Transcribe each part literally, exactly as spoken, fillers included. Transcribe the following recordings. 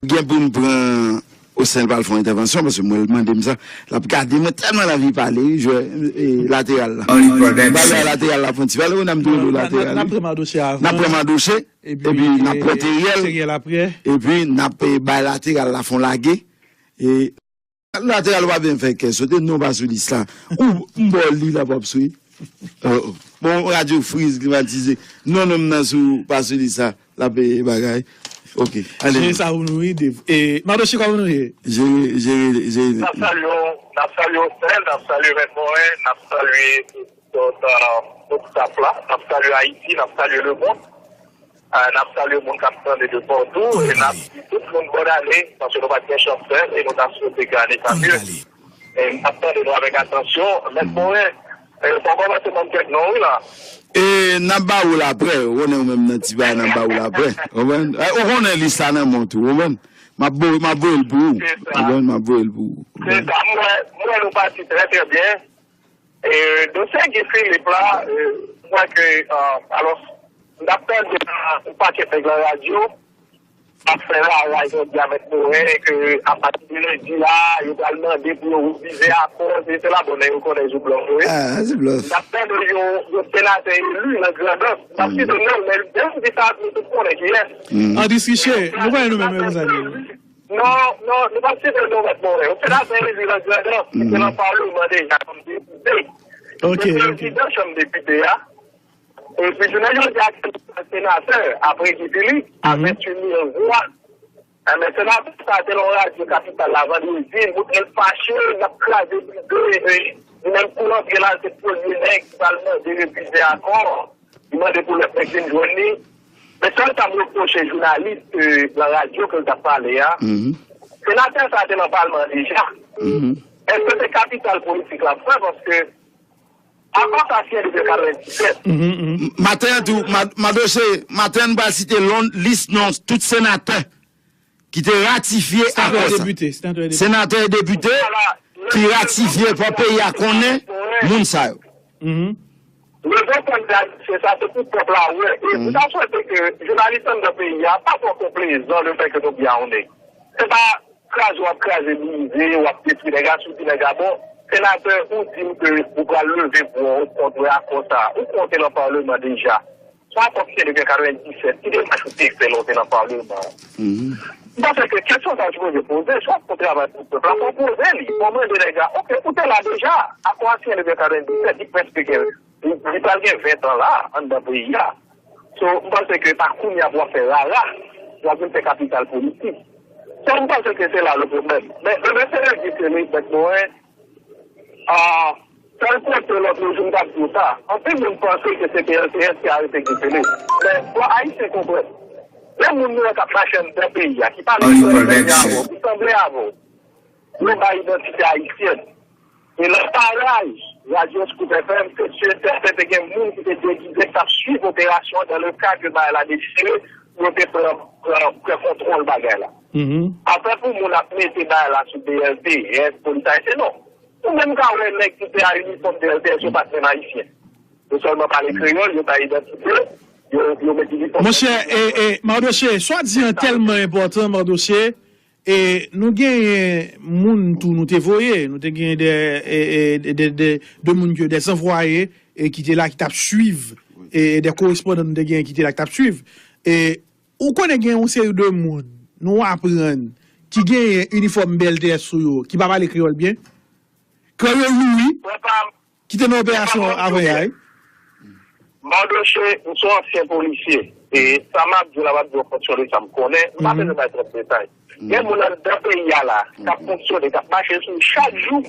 Gen pou m pran Osnel pral fè yon entèvansyon, paske mwen, l mande m sa. L ap gade mwen tèlman l anvi pale, wi, jwè, e, lateral la. Only Production. M pral bay lateral la fè yon ti pale, wi, n ap tou lateral. N ap pran Mardochée avan. N ap pran Mardochée, epi n ap pran Theriel. Theriel apre. Epi n ap, e, bay lateral la fè yon lage. E, lateral ou pa byen fè kè sote, non pa sou lis la. Ou, m ba w li la, p ap sou. Oh, oh. Bon, radyo friz, klimatize. Non, non, m nan sou, pa sou lis la. L ap peye bagay. Ok, ale. Jere sa pou nou, wi, Dave. E, Mardochée, kòman nou ye? Jere, jere, jere. N ap salye w, n ap salye w, Osnel, n ap salye Mèt Moren, n ap salye tout, tout, euh, tout staff la, n ap salye Ayiti, n ap salye lemonn. Euh, n ap salye moun k ap tande de patou, e n ap di tout moun bòn ane, paske nou pa t gen chans fè, e nou ta swete ke ane sa mye. E n ap tande nou avèk atansyon. Mèt Moren, e, fò w kòmanse ban m kèk non, wi, la. E n ap ba ou l aprè, ou konnen ou menm nan ti bagay, n ap ba ou l aprè. Ou konprann? E, ou konnen lis la nan men w tou, ou konprann? M ap voye, m ap voye l pou ou. Se sa. Ou konprann? M ap voye l pou ou. Se sa. M wè, m wè nou pati trè, trè byen. E, dosye Guy Philippe la, e, m wè ke, e, alò, m t ap tande yon pakèt nèg nan radyo, ap fè rara jodi a Mèt Moren, ke apati de lendi la, yo pral mande pou yo revize akò, se, se la, bon, nèg yo konnen se blòf yo ye. Ah, se blòf. M t ap tande yon, yon senatè eli nan Grandans, m p ap site non l, men lè m di sa, nou tout konnen kiyès. Andris Riché, nou konnen nou menm reprezante. Non, non, nou p ap site non Mèt Moren. Yon senatè eli nan Grandans, ki te nan palman deja kòm depite. Ok, ok. Prezidan chanm depite a. E pi jounen jodi a, senatè, apre Guy Philippe, a ventuit mil vwa. Enben, senatè sa a te nan radyo kapital la vandredi, li montre l fache, l ap kraze brize, e li menm kou l antre la, se premye nèg ki pral mande revize akò. Li mande pou lòt nèg vin jwenn li. Men sèl sa m repwoche jounalis, e, nan radyo ke l t ap pale a, senatè sa a te nan palman deja. Èske se kapital politik l ap fè? Paske akò sa siyen depi katrevenndisèt. Maten an tou, Ma-, Mardochée, maten an nou pral site lon-, lis non tout senatè ki te ratifye akò sa. Senatè e depite, senatè e depite. Senatè e depite ki ratifye pou peyi a konnen moun sa yo. Rezon pou m di se sa, se pou pèp la wè. E m ta swete ke jounalis anndan peyi a pa twò konplezan lefètke nou byawonne. Se pa kraze w ap kraze, brize, w ap detwi nèg a, sou ti nèg a. Bon, senatè, ou di m ke ou pral leve vwa w kont akò sa a. Ou konte nan palman deja. Sa fòk se depi katrevenndisèt, ki demach ou te fè lè w te nan palman an? M panse ke kesyon sa a sipoze poze, si w ap fè yon travay pou pèp la, fò w poze li. Fò w mande nèg la, oke, ou te la deja, akò a siyen depi katrevenndisèt, li prèske gen, li, li pral gen ven tan la, anndan peyi a. So, m panse ke pa kounye a pou w ap fè rara, pou w ap vin fè kapital politik. So, m panse ke se la le pwoblèm. Men, men, men, se lè di ke li, mèt Moren, Ah, sèl kote lòt jou m t ap di w sa, anpil moun panse ke se P L T S ki arete Guy Philippe. Men, fò Ayisyen konprann. Lè moun nou wè k ap mache anndan peyi a, ki pale kreyòl menm jan avè w, ki sanble avè w, yo bay idantite ayisyèn. E nan paraj, Radyo Scoop F M, se si e sèten te gen moun ki te degize, k t ap swiv operasyon an, dans le cadre bagay la dechire, pou yo te pran, pran, pran kontwòl bagay la. Afè pou moun ap mete bagay la sou B L T S, polis ayisyen, non. Ou menm ka wè nèg ki te a inifòm B L T S yo pa t menm ayisyen. Yo sèlman pale kreyòl, yo bay idantite, yo, yo met inifòm. Monchè, e, e, Mardochée, sa w di an tèlman enpòtan, Mardochée, e nou genyen moun tou nou te voye, nou te genyen de, e, e, de, de, de, de moun ki yo de zanvwaye, e ki te la, ki t ap swiv, e de korespondan nou te genyen ki te la, ki t ap swiv. E ou konnen gen yon seri de moun, nou aprann, ki genyen inifòm B L T S sou yo, ki pa pale kreyòl byen. Kreyòl nou, wi. Ki te nan operasyon an avan yè a, wi. Mardochée, m se yon ansyen polisye. E sa m ap di w la, m ap di w an fonksyon de sa m konnen. M pa bezwen bay twòp detay. Gen moun anndan peyi a la, k ap fonksyone, k ap mache sou chak jou,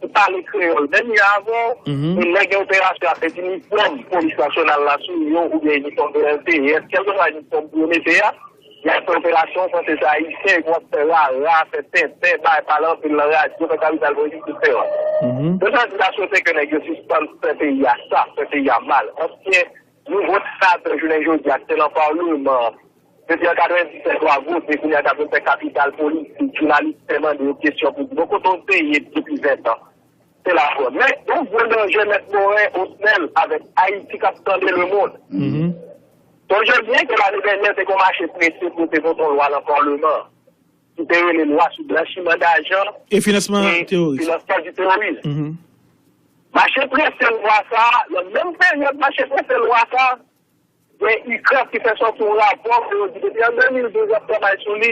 ki pale kreyòl, menm jan avè w, e lè gen operasyon avèk inifòm polis nasyonal la sou yo, oubyen inifòm B L T S, kèlkeswa inifòm pou yo mete a, y ap fè operasyon, panse se ayisyen, epi w ap fè rara, fè tenten, bay pale anpil nan radyo, fè kapital politik, etsetera. Donk sa di, m ta swete ke nèg yo sispann fè peyi a sa, fè peyi a mal. Ansyen, nouvo senatè jounen jodi a, ki te nan palman an, depi an katrevenndisèt, w a vote, kounye a, t ap vin fè kapital politik, jounalis te mande yo kesyon pou di, bon, kote w te ye depi ven tan? Se la vre. Men, yon gwo danje mèt Moren, Osnel, avèk Ayiti k ap tande lemonn. Sonje byen ke lane dènyè, te gen yon mache prese pou yo te vote yon lwa nan palman an. ki te rele lwa sou blanchiman dajan e finansman teworis. Finansman di teworis. Mhm. Mache prese lwa sa a, nan menm peryòd mache prese lwa sa a, gen ikraf ki fè sòti yon rapò ke yo di depi an de mil douz y ap travay sou li,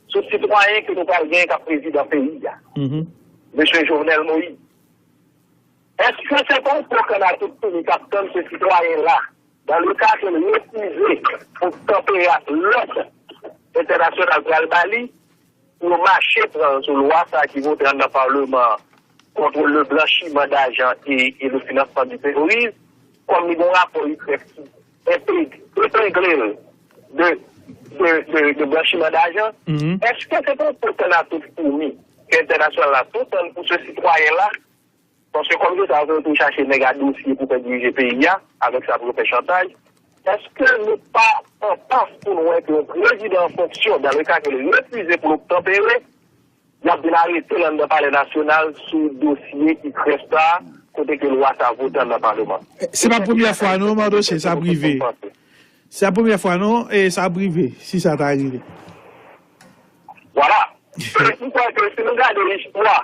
sou sitwayen ke nou pral genyen k ap prezidan peyi a. Mhm. Mesye Jovenel Moïse. Èske se pa yon pòkanna tout foumi k ap tann se sitwayen la, dans le cas ke l refize pou tanpere ak lòd entènasyonal pral ba li, pou yo mache pran sou lwa sa ki vote anndan Parleman an contre le blanchiment d'argent et, et le financement du terrorisme, kòm li gen yon rapò ikrèf ki epegle l de, de, de, de blanchiman dajan, Mhm. Èske se pa yon pòkanna tout foumi ke entènasyonal la tou tann pou se sitwayen la? Paske kòm se sa, yo tou chache nèg a dosye pou fè dirije peyi a, avèk sa pou yo fè chantaj. Èske nou pa an pas pou nou wè ke yon prezidan an fonksyon, dans le cas ke l refize pou l obtanpere, y ap vin arete l anndan Palè Nasyonal sou dosye ikrèf sa a, kote ke lwa sa a vote anndan Paleman? Se pa premyè fwa non, Mardochée, sa ap rive. Se pa premyè fwa non, e sa ap rive, si sa ta rive. Vwala. M kwè ke si nou gade istwa,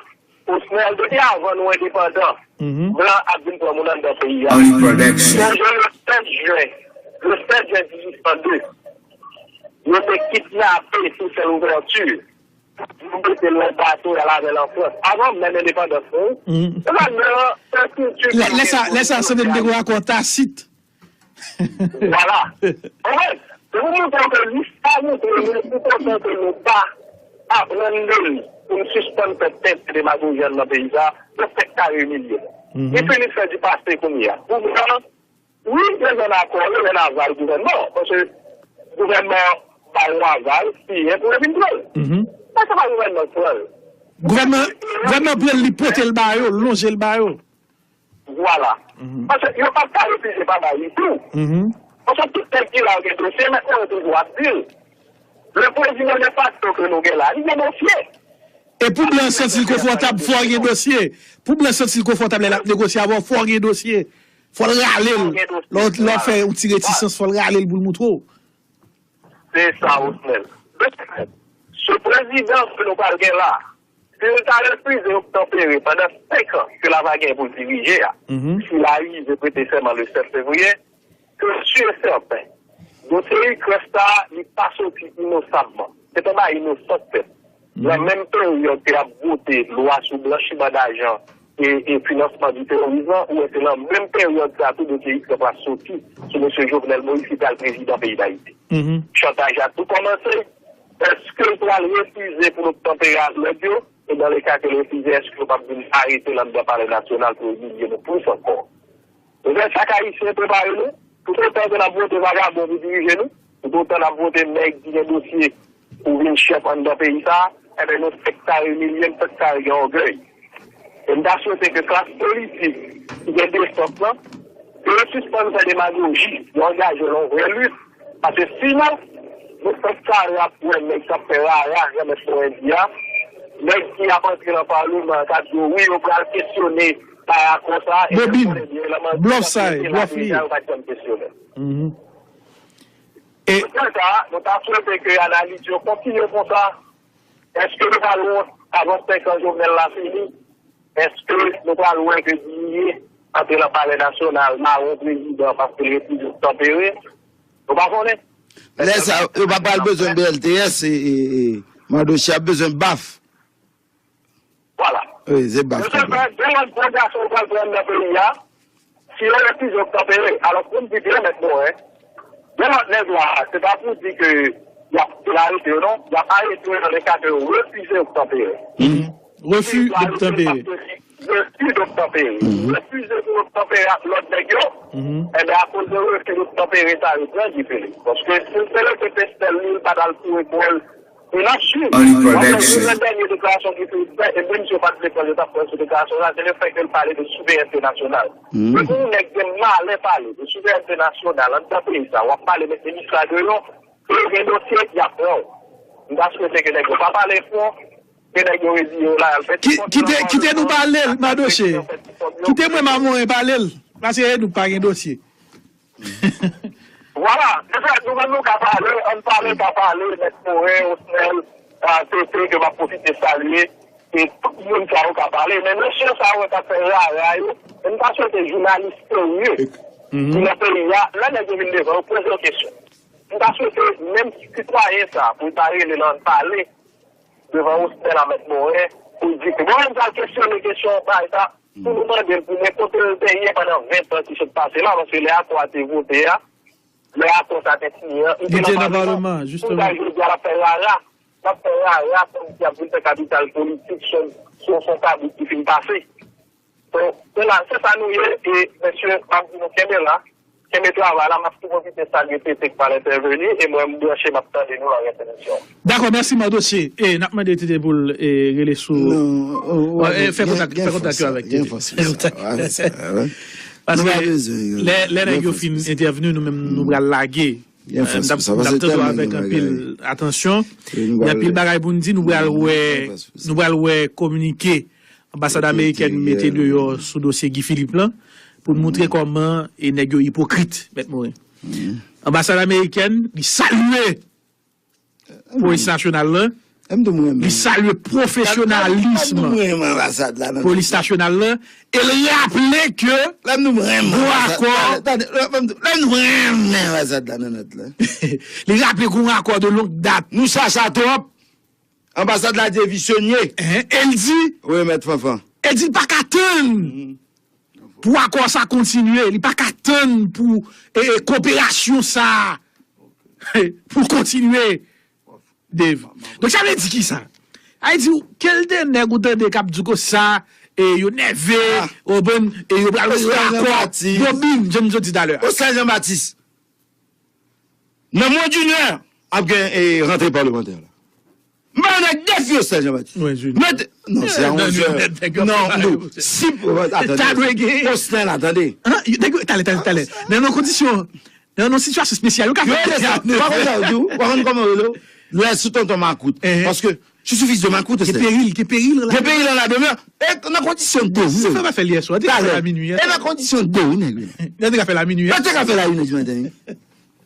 Osnel, depi avan nou endepandan, Mhm. blan ap vin pran moun anndan peyi a. Only Production. Sonje le sèt jen, le sèt jen dizuit san de, yo te kidnape Toussaint Louverture. Yo mete l nan bato, y al avè l an Frans. Avan menm endepandans nou, Mhm. se pa nan, nan kilti Lè lè sa, lè sa sanble m te gen yon akò tasit. Vwala. Anfen, se pou montre ke listwa montre nou enpòtan ke nou pa aprann de li pou n sispann fè tenten demagoji anndan peyi sa, yo fèk kare imilye nou. Mhm. Li fini fè di pase kounye a. Pou mwen, wi, yo jwenn akò, yo jwenn aval gouvènman an, paske gouvènman an ba yo aval, siyen pou yo vin pran l. Mhm. Men se pa gouvènman k pran l. Gouvènman, gouvènman pran l, li pote l ba yo, lonje l ba yo. Vwala. Paske yo pa t ka refize pa bay li tou. Mhm. Paske tout nèg ki la yo gen dosye, men yo toujou ap di l. Le prezidan de facto ke nou gen la, li gen dosye. E pou blan santi l konfòtab, fò l gen dosye. Pou blan santi l konfòtab lè l ap negosye avè w, fò l gen dosye. Fò l rale l. Lè w lè w fè yon ti retisans, fò l rale l pou l moutre w. Se sa, Osnel. Se prezidan ke nou pral gen la. Si l ta refize obtanpere pandan senk an ke l ava gen pou l dirije a, Mhm. si l arive prete sèman le sèt fevriye, ke si e sèten, dosye ikrèf sa a, li pa soti inosabman. Se pa bagay inosan k fèt. Nan menm peryòd ke y ap vote lwa sou blanchiman dajan e, e finansman di teworizm lan, ou wè se nan menm peryòd sa a tou dosye ikrèf la soti sou mesye Jovenel Moïse ki pral prezidan peyi Dayiti. Mhm. Chantaj la tou kòmanse. Èske l pral refize pou l obtanpere ak lòd yo? E dans le cas ke l refize, èske yo p ap vin arete l anndan Palè Nasyonal pou imilye nou plis ankò? Ebyen, chak Ayisyen prepare nou. Toutotan ke n ap vote vagabon pou dirije nou, toutotan n ap vote nèg ki gen dosye pou vin chèf anndan peyi sa a, ebyen, nou fèk kare imilye, n fèk kare gen ògèy. E m ta swete ke klas politik ki gen desans lan, ke yo sispann fè demagoji, yo angaje nan yon vrè lit. Paske sinon, nou fèk kare ap wè nèg k ap fè rara, jan mèt Moren di a, nèg ki ap antre nan paleman an k ap di w, wi, yo pral kesyone pa rapò sa, e Bobin, konnen byen, lè m antre blòf nan sa ye, peyi blòf la, li ye. Yo pa janm kesyone. Mhm. E Poutèt sa, nou ta swete ke analiz yo kontinye konsa. Èske nou pral wont avan senk an Jovenel la fini? Èske nou pral wè ke Didier antre nan Palè Nasyonal, mawon prezidan, paske l refize tanpere? Nou pa konnen. Lè sa, yo pa pral bezwen B L T S, e, e, e, Mardochée ap bezwen baf. Vwala. Wi, se baf. Mesye Fred, gen lòt gwo gason yo pral pran nan peyi a. Si yo refize yo tanpere, alò pou m di byen nèt mwen, gen lòt nèg la, se pa pou di ke y ap arete yo non, y ap arete yo nan le ka ke yo refize yo tanpere. Refi de tanpere. Refi de tanpere. Refize pou yo tanpere ak lòt nèg yo. Enben, akoz de refi de tanpere sa, yo pran difere. Paske si l te rete pèsonèl li, l pa t al foure kò l. E n ap swiv. Only Wap wè, Production. Youn nan dènye deklarasyon ki te fèt, e menm si yo pa t vle pran, yo t ap pran sou deklarasyon sa, se le fè ke l pale de souverènte nasyonal. E pou yon nèg gen malè pale de souverènte nasyonal anndan peyi sa, w ap pale de minis la deyò, e gen dosye y ap pran w. M ta swete ke nèg yo pa pale fò, ke nèg yo reziye yo la, y al fè ti Kite, kite nou pale l, Mardochée. Kite mwen Mamoren pale l. Paske nou pa gen dosye. Vwala, se sa, nou menm nou ka pale, ann pale, pa pale, mèt Moren, Osnel, A, se, se ke m ap pwofite salye e tout moun sa yo ka pale. Men mesye sa yo k ap fè rara yo, men m ta swete jounalis serye ki nan peyi a, lè nèg yo vin devan yo, poze yo kesyon. M ta swete menm sitwayen sa pou l ta rele nan pale devan Osnel a Mèt Moren pou l di ke bon, m pral kesyone kesyon bagay sa, pou nou mande l pou mwen kote l te ye pandan ven tan ki sot pase la, paske lè akò a te vote a, lè akò sa te siyen an, li te nan paleman. Jounan jodi a, l ap fè rara. L ap fè rara kòmsi y ap vin fè kapital politik sou, sou, sou yon kabrit ki fin pase. Donk, se la, se sa nou ye, e mesye, m ap di nou kenbe la, kenbe travay la, m ap tou pwofite salye T T k pa l entèveni, e mwen m branche, m ap tande nou nan rès emisyon. Dakò, mèsi Mado, se, e, n ap mande T T pou l, e, rele sou, fè kontak, fè kontak yo avèk T T. Paske lè, lè nèg yo fin entèvni, nou menm nou pral lage. M t ap, m t ap tande w avèk anpil atansyon. Gen anpil bagay pou n di, nou pral wè, nou pral wè kominike anbasad amerikèn mete deyò sou dosye Guy Philippe lan, pou n moutre kòman e nèg yo ipokrit, Mèt Morin. Anbasad amerikèn, li salye polis nasyonal lan, li salye pwofesyonalis polis nasyonal lan, e l raple ke gon akò. Li raple gon akò de long dat. Nou chacha twòp. Anbasad la devisyonye. E l di, wi, Mèt Fanfan. E l di l pa ka tann pou akò sa kontinye. Li pa ka tann pou, e, e, koperasyon sa pou kontinye. Dave. Donk, sa vle di ki sa? Sa vle di, kèlite nèg ou tande k ap di konsa, e, yo nève, yo pral wè akò, yo bin, jan m sot di talè a. Osnel Jean Baptiste. Nan mwen di nè, ap gen, e, rantre palemantè la. M pa yon nèg defi Osnel Jean Baptiste. Mete, non, se a onz è. Non, non, si, atande. Osnel, atande. Talè, talè, talè. Nan yon kondisyon, nan yon sitiyasyon espesyal, yo ka fè. Pa konn sa yo di w, pa konn kòman yo rele w. Lè sou tonton makout. Paske, je suis fils de makout, Osnel. Gen peril, gen peril la. Gen peril la demen. E nan kondisyon de ou. Sa fè pa fè l yè swa, te ka fè l a minui. E nan kondisyon de ou, nèg. Yo te ka fè l a minui. Yo te ka fè l a une heure du matin.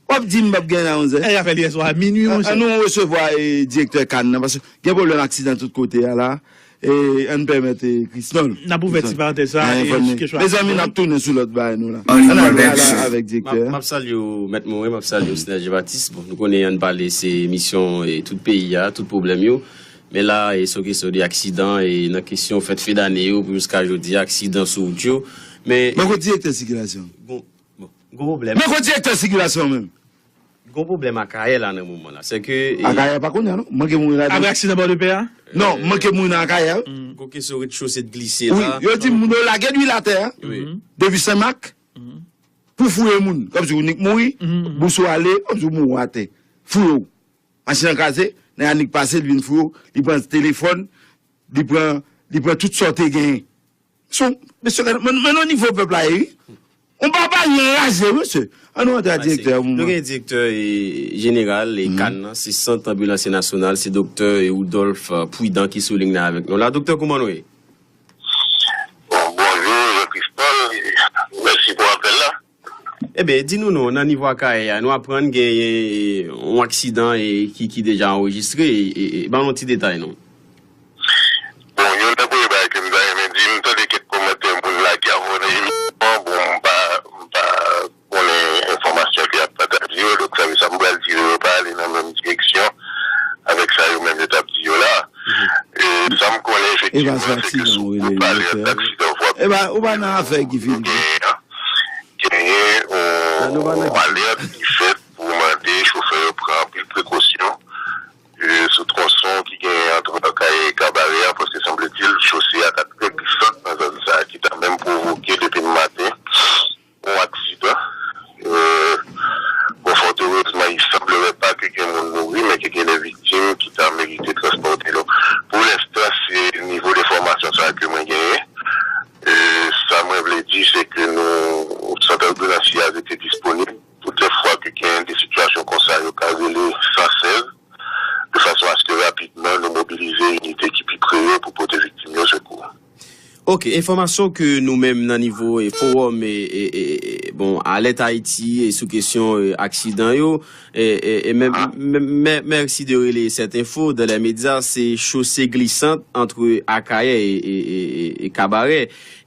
W ap di m p ap gen a onz è. Ay, afè l yè swa, minui, monchè. An nou resevwa, e, direktè CAN nan, paske gen pwoblèm aksidan tout kote a la. E, ann pèmèt, e, Krisnòl. N ap ouvè ti parantèz sa, e, sou kesyon aksidan. Mezanmi, n ap tounen sou lòt bagay nou la. Ann ale la avèk direktè a. M ap, m ap salye w, Mèt Morin, m ap salye w, Osnel Jean Baptiste. Bon, nou konnen ann pale, se emisyon, e, tout peyi a, tout pwoblèm yo. Men la, e, se yon kesyon de aksidan, e, nan kesyon fèt fen dane yo, pou jiska jodi a, aksidan sou wout yo. Men. Mwen, kote direktè sikilasyon? Bon, bon. Gon pwoblèm. Men kote direktè sikilasyon menm? Gon pwoblèm Akayè la nan moman la. Se ke, e, Akayè pa kounye a, non? Manke mouri la. Apre aksidan Pòdepè a? Non, manke mouri nan Akayè, wi. Gon kesyon rechose t glise la. Wi, yo di moun yo lage lwil atè a. Wi. Depi Senmak. Pou fouye moun. Kòmsi ou nik mouri, bous ou ale, kòmsi ou mouri atè. Fouye w. Machin nan kraze, nèg la nik pase, li vin fouye w, li pran telefòn, li pran, li pran tout sa w te genyen. Son, mesye, men, men nan nivo pèp la ye, wi. On pa pale anraje, mesye. Ann nou antre a direktè a pou mwen. Nou gen direktè, e, jeneral, e, CAN nan, se Sant Anbilansye Nasyonal, se doktè, e, Woudòlf, e, Pwidan ki sou liy nan avèk nou la. Doktè, kouman nou ye? Bon, bonjou, Jean Christol, e, mèsi pou apèl la. Eben, di nou non, nan nivo Akayè a, nou aprann genyen, e, yon aksidan, e, ki, ki deja anrejistre, e, e, e, ban nou ti detay non. Bon, youn nan premye bagay ke m ta renmen di, m tande kèk kòmantè moun lage avan nan emisyon an, bon, m pa, m pa konnen enfòmasyon ke y ap pataje yo, donk sa vle sa m pral di yo, yo pa ale nan menm direksyon avèk sa yo menm yo t ap di yo la. E sa m konnen efektivman, se ke si w pale ant aksidan vwa piblik yo genyen an, genyen yon alèt ki fèt pou mande chofè yo pran anpil prekosyon, e, sou twonson ki genyen ant Akayè e Kabarè a, paske sanbletil, chose a ta trè glisant nan zòn sa a, ki ta menm pwovoke depi maten yon aksidan. E, bon, fòterezman, il semblerait pas ke gen moun mouri, men ke gen de viktim ki ta merite transpòte. Donk, pou lenstan, se nivo de enfòmasyon sa a ke mwen genyen. E, sa mwen vle di, se ke nou, sant anbilansye a rete disponib. Tout lè fwa ke gen de sitiyasyon konsa, yo ka rele san sèz, de fason a se ke rapidman nou mobilize inite ki pi pre yo pou pote viktim yo sekou. Ok, enfòmasyon ke nou menm nan nivo e, fowòm e, e, e, e, bon, Alèt Ayiti e sou kesyon e, aksidan yo, e, e, e men, men, men, mèsi de relayer cette info dans les médias, se chaussée glissante entre Akayè e, e, e, e, e Kabarè.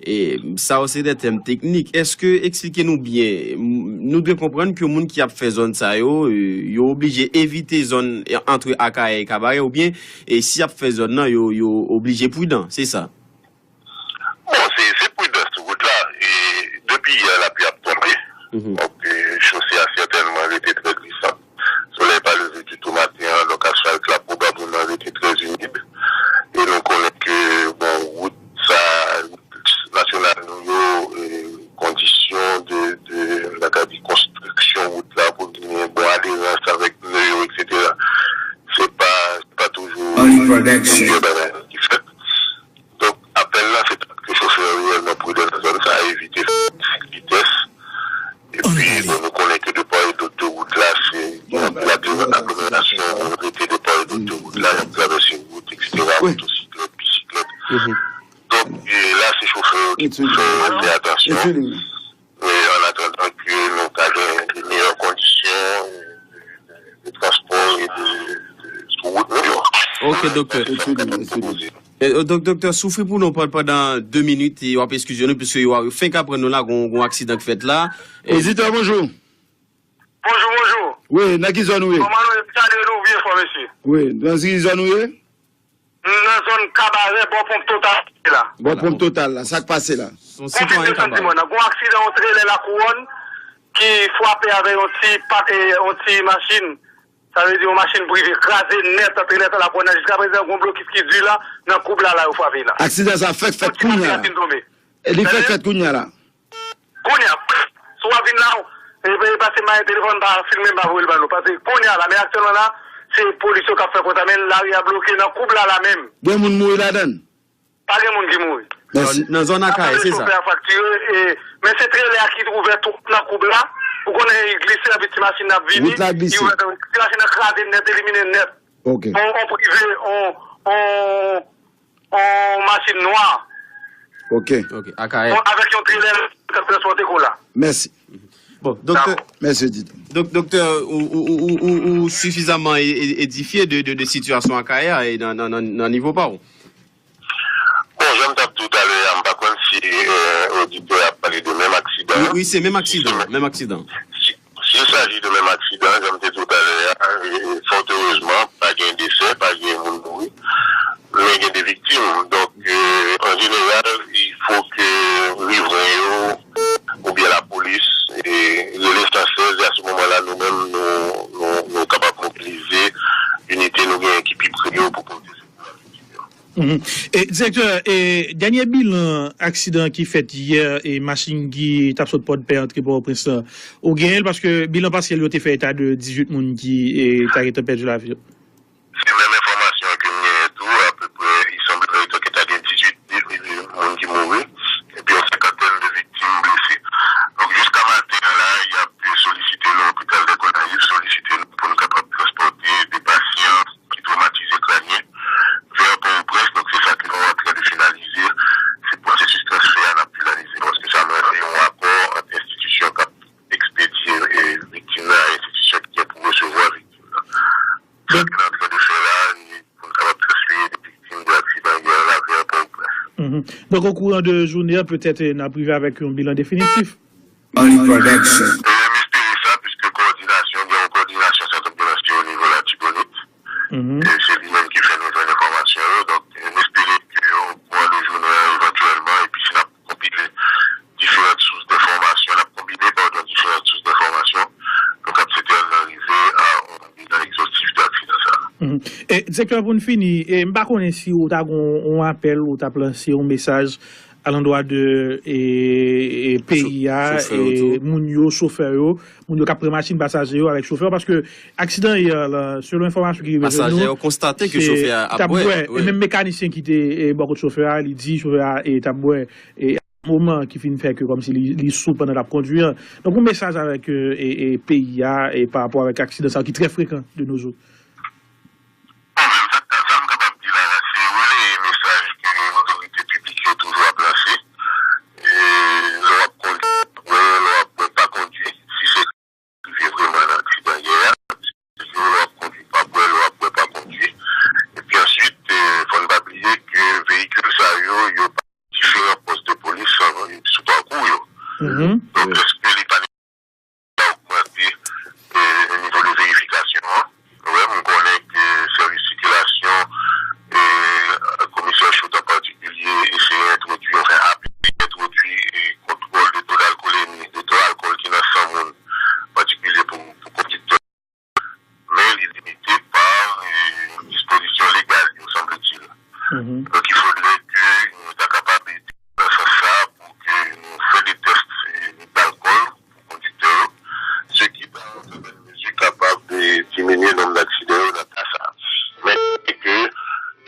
E, sa yo se de tèm teknik. Èske, eksplike nou byen, m- nou dwe konprann ke moun ki ap fè zòn sa yo, e, yo oblije evite zòn e, antre Akayè e Kabarè, oubyen e, si y ap fè zòn nan, yo, yo oblije pridan, se sa? Bon, se se pridans sou wout la. E depi yè, lapli ap tonbe. Donk, e, chose a sètènman rete trè glisan. Solèy pa leve ditou maten an, donk asfalt la pwobableman rete trè imid. E nou konnen ke, bon, wout sa, wout nasyonal nou yo, e, kondisyon de, de, m ta ka di, konstriksyon wout la pou l genyen bon aderans avèk pne yo, etsetera. Se pa, se pa toujou yon bagay ki fèt. Donk, apèl la, se ke chofè yo reyèlman pridan nan zòn sa, evite fè eksè vitès. Epi, bon, nou konnen ke de part et d'autre de wout la, se gen anpil aglomerasyon, moun rete de part et d'autre de wout la, y ap travèse wout, etsetera, motosiklèt, bisiklèt. Donk, e la, se chofè yo ki pou fè, fè atansyon. E an atandan ke nou ka gen de meyè kondisyon de transpò e de, de, sou wout nou yo. Ok, doktè. E, e, dok- doktè, soufri pou nou pa- pandan de minit e w ap eskize nou, piske yo, yo fenk aprann nou la, gon, gon aksidan k fèt la. E- Oditè, bonjou. Bonjou, bonjou. Wi, nan ki zòn ou ye? Kòman nou ye? Salye nou byen fò, mesye. Wi, nan ki zòn ou ye? Nan zòn Kabarè, bò ponp Total la. Bò ponp Total la, sa k pase la? Konfizyon Santi Mòn nan. Gon aksidan yon trelè Lakouwòn ki frape avè yon ti pa- e, yon ti machin. Sa vle di yon machin prive kraze nèt, trelè Lakouwòn nan. Jiska prezan, gon blokis ki di la, nan koub la, la yo frape la. Aksidan sa fèk fèt kounye a. Yon ti machin tonbe. E li fèk fèt kounye a la. Kounye a, si w ap vin la, e, e, pase mayen telefòn, pa filme m, pa voye l ban nou. Pase kounye a la, men aktyèlman la, se polis yo k ap fè konsa, men lari a bloke nan koub la, la menm. Gen moun mouri ladan l? Pa gen moun ki mouri. Mèsi. Nan, nan zòn Akayè, se sa. Chofè a fraktire, e, men se trelè a ki ouvè twòp nan koub la. Ou konnen, li glise, epi ti machin nan ap vini. Wout la glise. Li ouvè, ti machin nan kraze nèt, elimine nèt. Ok. On, on prive, on, on, on machin nwa. Ok. Ok, Akayè. Bon, avèk yon trelè k ap transpòte kola. Mèsi. Bon, doktè, dakò. Mèsi, Oditè. Dok- doktè, ou, ou, ou, ou, ou, ou sifizaman e- e- edifye de, de, de sitiyasyon Akayè a e nan, nan, nan, nan nivo pa w. Bon, jan m t ap di w talè a, m pa konn si, euh, oditè a ap pale de menm aksidan an. Wi, wi, se menm aksidan, menm aksidan. Si, s'il s'agit de menm aksidan, jan m te di w talè a, e, fòt erezman, pa gen desè, pa gen moun mouri, men gen de viktim. Donk, euh, an jeneral, il faut que rivren yo oubyen lapolis, e, rele san sèz, e a se moman la, nou menm, nou, nou, nou kapab mobilize inite nou genyen ki pi pre yo pou pote sekou a viktim yo. Mhm. E, direktè, e, dènye bilan aksidan ki fèt yè, e, machin ki t ap sot Pòdpè antre Pòtoprens lan, ou genyen l? Paske bilan pasyèl yo te fè eta de dizuit moun ki, e, ta gentan pèdi lavi yo. Se menm enfòmasyon ke m genyen tou, apeprè, il semblerait que ta gen dizuit moun ki mouri, epi yon senkantèn de viktim blese. Donk, jiska maten an la, y ap solisite nou, Lopital dè Gonayiv solisite nou pou n kapab transpòte de pasyan ki twomatize krânyen vè Pòtoprens. Donk, se sa ke nou antren de finalize. Se pwosesis transfè a n ap finalize, paske sa menm se yon akò ant enstitisyon k ap ekspedye, e, viktim nan a enstitisyon ki gen pou resevwa viktim nan. Sa ke n antren de fè la, e pou n kapab transfere de viktim de aksidan yè la vè Pòtoprens. Mhm. Donk, okouran de jounen an, petèt, e, n ap rive avèk yon bilan definitif. Money Production. E, m espere sa, piske kowòdinasyon, gen yon kowòdinasyon sèten byans ki o nivo Latibonit. Mhm. E se li menm ki fè nou jwenn enfòmasyon yo. Donk, e, m espere ke okouran de jounen an, evantyèlman, epi si n ap konpile diferan sous denfòmasyon, n ap konbine, padon, diferan sous denfòmasyon, nou kap sètènman rive a yon bilan egzostif de aksidan sa a. Mhm. E, direktè, pou n fini, e, m pa konnen si ou ta gon yon apèl, ou t ap lanse yon mesaj alandwa de, e, e, peyi a, e, moun yo, chofè yo, moun yo k ap pran machin, pasaje yo avèk chofè yo, paske aksidan yè la, selon enfòmasyon ki rive jwenn nou, pasaje yo konstate ke chofè a ap bwè, e menm mekanisyen ki te, e, bò kot chofè a, li di chofè a, e, t ap bwè, e, moman ki fin fè ke kòmsi li, li sou pandan l ap kondwi an. Donk, yon mesaj avèk, e, e, e, peyi a, e, pa rapò avèk aksidan sa yo ki trè frekan de nos jours. Bon, men sa, sa m kapab di la, la, se releye mesaj ke otorite piblik yo toujou ap lanse. Donk, il faudrait que nou ta kapab ede nan sans sa pou ke nou fè de tès, eh, d'alkòl pou kondiktè yo, ce qui, par an sèten mezi, kapab, eh, diminye nonb aksidan yo nan ka sa. Men ke,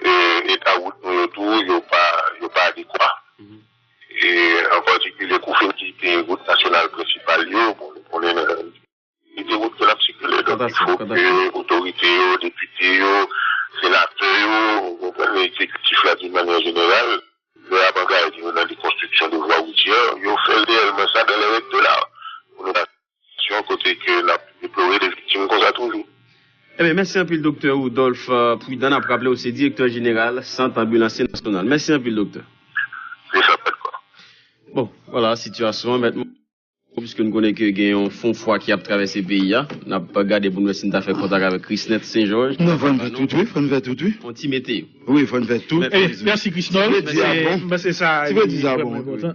eh, eta wout nou yo tou, yo pa, yo pa adekwa. E an patikilye kou fin kite wout nasyonal prensipal yo, bon, nou konnen nan kite wout ke l ap sikile. Donk, il faut que otorite yo, depite yo, senatè yo, ou konprann, egzekitif la d'une manière générale, lè y ap angaje yo nan rekonstriksyon de vwa woutyè, yo fè reyèlman sa dans les règles de l'art. Pou nou pa sitiyasyon kote ke n ap deplore de viktim konsa toujou. Ebyen, mèsi anpil, Doktè Rudolph, euh, Prudent. N ap raple w se direktè jeneral Sant Anbilansye Nasyonal. Mèsi anpil, Doktè. Se sa, pa de kwa. Bon, vwala sitiyasyon an, mèt, piske n konnen ke gen yon fon fwa ki ap travèse peyi a. N ap gade pou n wè si n ta fè kontak avèk Krisnèt Sen Jòj. Non, fò n fè tout, wi, fò n fè tout, wi. Yon ti meteyo. Wi, fò n fè tout. Mèsi, Krisnèt. Mwen se sa ki vrèman enpòtan.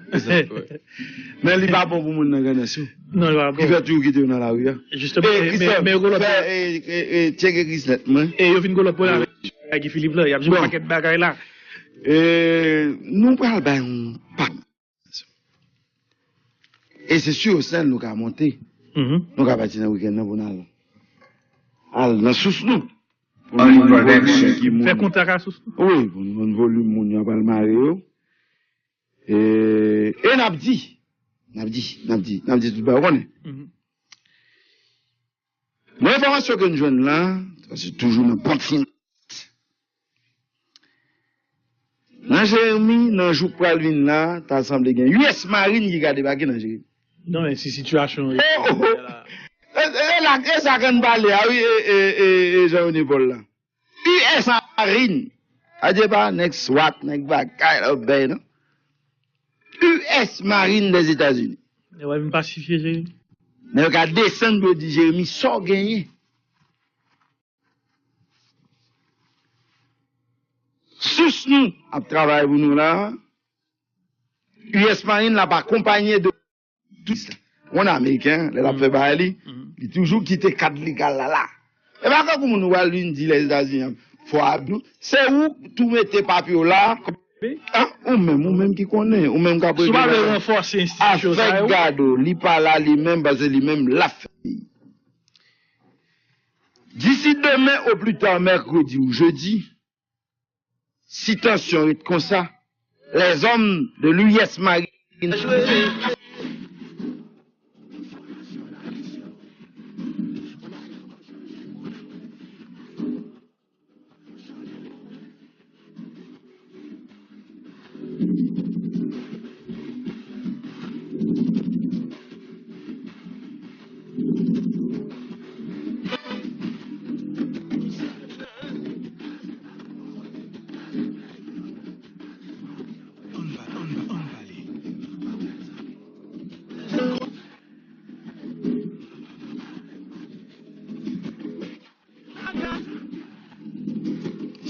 Men li pa bon pou moun nan Grandans yo. Non, li pa bon. Ki fè toujou kite yo nan lari a. Jisteman, men, men, men yo gen lòt pwoblèm. Tcheke Krisnèt mwen. E yo vin gen lòt pwoblèm avèk Guy Philippe la. Y ap jwenn yon pakèt bagay la. E nou pral bay yon pak. E se sou Osnèl nou ka monte. Nou ka pati nan wikenn nan pou n al, al nan sous nou. Pou n konn vòlum ki moun. Fè kontak a sous nou. Wi, pou n konn vòlum moun yo ap al mare yo. E, e n ap di, n ap di, n ap di, n ap di tout bagay, ou konnen. Nan enfòmasyon ke n jwenn la, sa se toujou nan pòt fin. Nan Jeremi, nan jou k pral vin la, ta sanble gen U S Marine ki ka debake nan Jeremi. Non, men si sitiyasyon. Oh, oh, oh. E, e, e la, e sa k ann pale a, wi, e, e, e, e Jean René Paul la. U S Marine. Adye pa nèg swat, nèg bagay la, bèy, non. U S Marine des États-Unis. Yo va vin pasifye Jeremi. Men yo ka desann pou yo di Jeremi, sa w genyen? Sous nou ap travay pou nou la. U S Marine l ap akonpanye de Yon Ameriken, lè l ap fè bagay li, li toujou kite kad legal la la. E pa kankou moun ou pral vin di Lèzetazini an fò abnou. Se ou tou mete papye w la. An, ou menm, ou menm ki konnen, ou menm k ap regle bagay. Si w pa vle ranfòse enstitisyon sa yo. Afèk gado, li pa la li menm, paske li menm l ap fè peyi. D'ici demain au plus tard mercredi ou jeudi, si tansyon ret konsa, les hommes de l'U S Marine.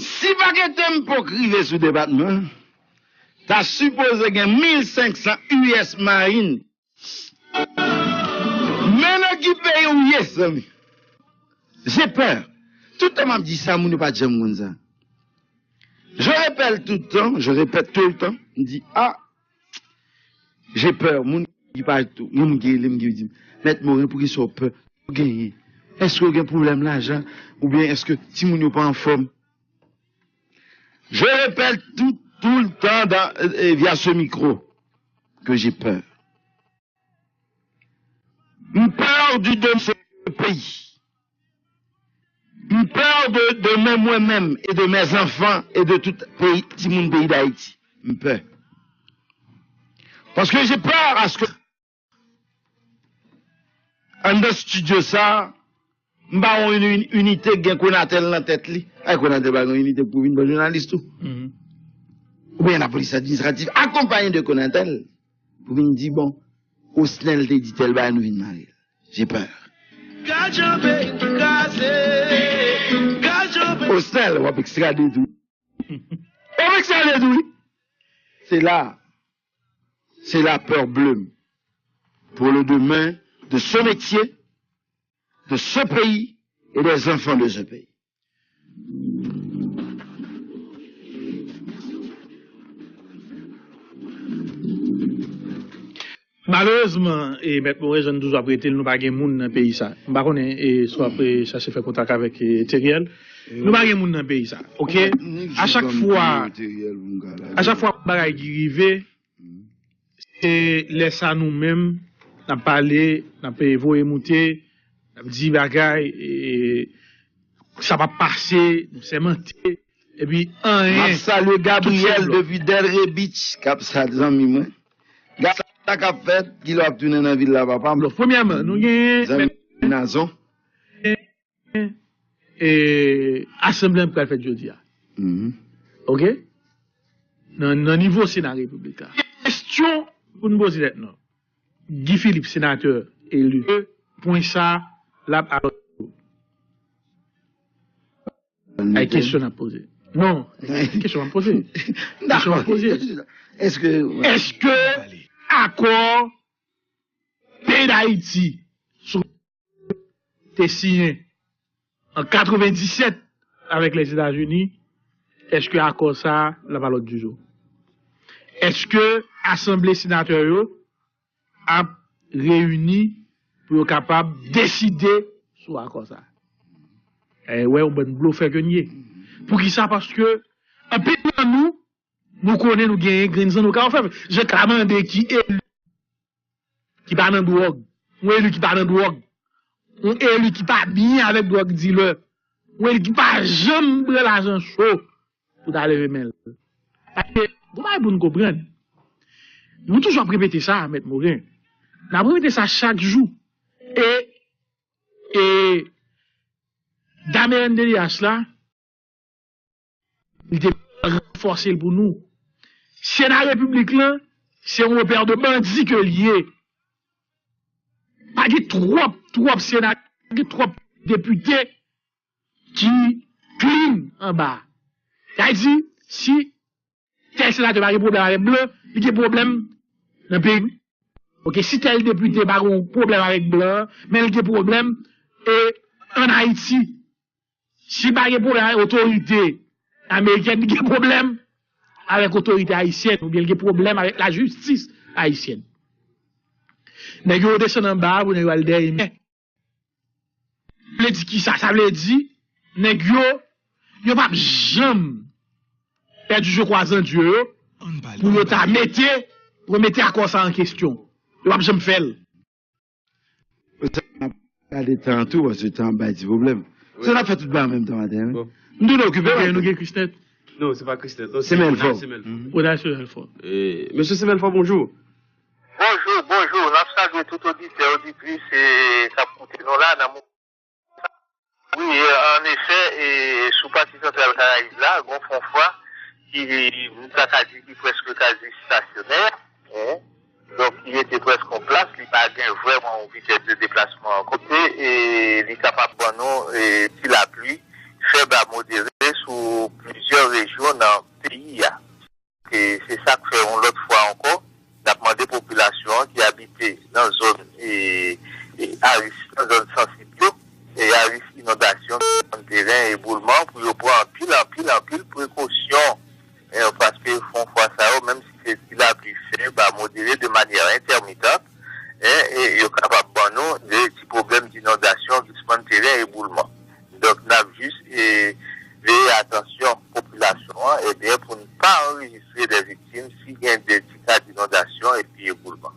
Si pa gen Tempoc rive sou depatman, ta sipoze gen mil senk san U S Marine. Men nan ki peyi w ye, zanmi? J'ai peur. Tout tan m ap di sa, moun yo pa t janm konn sa. Je répète tout le temps, je répète tout le temps, m di, ah, j'ai peur. Moun ki pa tou, gen moun ki rele m, ki di m, Mèt Morin, poukisa w pè? Ou genyen? Èske w gen pwoblèm lajan? Oubyen èske timoun yo pa anfòm? Je répète tout, tout le temps dans, euh, euh, via ce micro que j'ai peur. M pè du demen de ce pays. M pè de demen mwen menm e de mes enfants e de tout peyi, timoun peyi Dayiti. M pè. Paske j'ai peur à ce que anndan estidyo sa, m pa wè yon ini-, inite k gen Konatel nan tèt li. Ay, Konatel pa gen yon inite pou vin ban jounalis tou. Oubyen lapolis administratif akonpaye de Konatel pou vin di, bon, Osnel te di tèl bagay, nou vin mare l. J'ai peur. Gad jan peyi kraze. Gad jan peyi Osnel, w ap ekstrade tou. W ap ekstrade tou, wi. Se la, se la peur bleue pour le demain de ce métier, de ce pays et des enfants de ce pays. Malerezman, e, Mèt Moren, jan n toujou ap rete l, nou pa gen moun nan peyi sa. M pa konnen, e, si w ap, e, chache fè kontak avèk, e, Teriel. Nou pa gen moun nan peyi sa, oke? A chak fwa, a chak fwa bagay ki rive, se lè sa nou menm, n ap pale, n ap, e, voye moute, n ap di bagay, e, sa p ap pase, nou sèmante, epi anyen. M ap salye Gabriel depi Delray Beach, k ap sa zanmi mwen. Gad sa k ap fèt, kilè w ap tounen nan vil la, papa m? Bon, premyèman, nou genyen zanmi Nazon. E, asanble an pral fèt jodi a. Oke? Nan, nan nivo Sena Repiblik la. Kesyon pou n poze tèt nou. Guy Philippe, senatè eli, pwen sa l ap alò. Ay, kesyon n ap poze. Non, kesyon m ap poze. Kesyon m ap poze. Èske, èske akò peyi Dayiti sou te siyen an katrevenndisèt avèk Lèzetazini, èske akò sa a l ap a lòd di jou? Èske asanble senatè yo ap reyini pou yo kapab deside sou akò sa a? E wè, yon bann blofè ke n ye. Poukisa? Paske anpil nan nou, nou konnen nou genyen grenn zan nou ka ofè. Je ka mande ki eli ki pa nan dwòg, yon eli ki pa nan dwòg, yon eli ki pa byen avèk dwòg dilè, yon eli ki pa janm pran lajan cho pou ta leve men l. Paske, gon bagay pou n konprann. Nou toujou ap repete sa, Mèt Moren. N ap repete sa chak jou. E, e, dam R N D D H la, li te ranfòse l pou nou. Sena Repiblik lan, se yon repè de bandi ke l ye. Pa gen twòp, twòp sena, pa gen twòp depite ki clean anba. Sa vle di, si tèl senatè pa gen pwoblèm avèk blan, li gen pwoblèm nan peyi. Oke, si tèl depite pa gen pwoblèm avèk blan, men li gen pwoblèm, e, ann Ayiti. Si pa gen pwoblèm avèk otorite amerikèn, li gen pwoblèm avèk otorite ayisyèn, oubyen li gen pwoblèm avèk lajistis ayisyèn. Nèg yo desann anba a pou nèg yo al dèyè men. Vle di kisa? Sa vle di, nèg yo, yo p ap janm pèdi je crois en Dieu yo pou yo ta mete, remete akò sa an kesyon. Yo p ap janm fè l. Sa n ap gade tan an tou, paske tan ap bay ti pwoblèm. Sa n ap fè tout bagay an menm tan maten an, wi. M tounen okipe. Nou gen Christnèt? Non, se pa Christnèt. Non, se Ronald Semelfort. Ronald Semelfort. E, mesye Semelfort, bonjou. Bonjou, bonjou. N ap salye tout oditè, oditris, e, k ap koute nou la nan moman. Wi, e, an efè, e, sou pati santral Karayib la, gon fon fwa ki, m ta ka di ki prèske kazi stasyonè, en. Donk, li rete prèske an plas, li pa gen vrèman yon vitès de deplasman kote, e li kapab ban nou, e, ti lapli fèb a modere sou plizyè rejyon nan peyi a. E se sa k fè yon lòt fwa ankò, n ap mande popilasyon an ki abite nan zòn, e, e, a ris, nan zòn sansib yo, e a ris inondasyon, teren, eboulman, pou yo pran anpil, anpil, anpil prekosyon, e, paske fon fwa sa yo, menm si se ti lapli fèb a modere de manyè entèmitan, e, e yo kapab ban nou de ti pwoblèm dinondasyon, glisman de teren, eboulman. Donk, n ap jis, e, veye atansyon popilasyon an, ebyen, pou n pa anrejistre de viktim si gen de ti ka dinondasyon epi eboulman.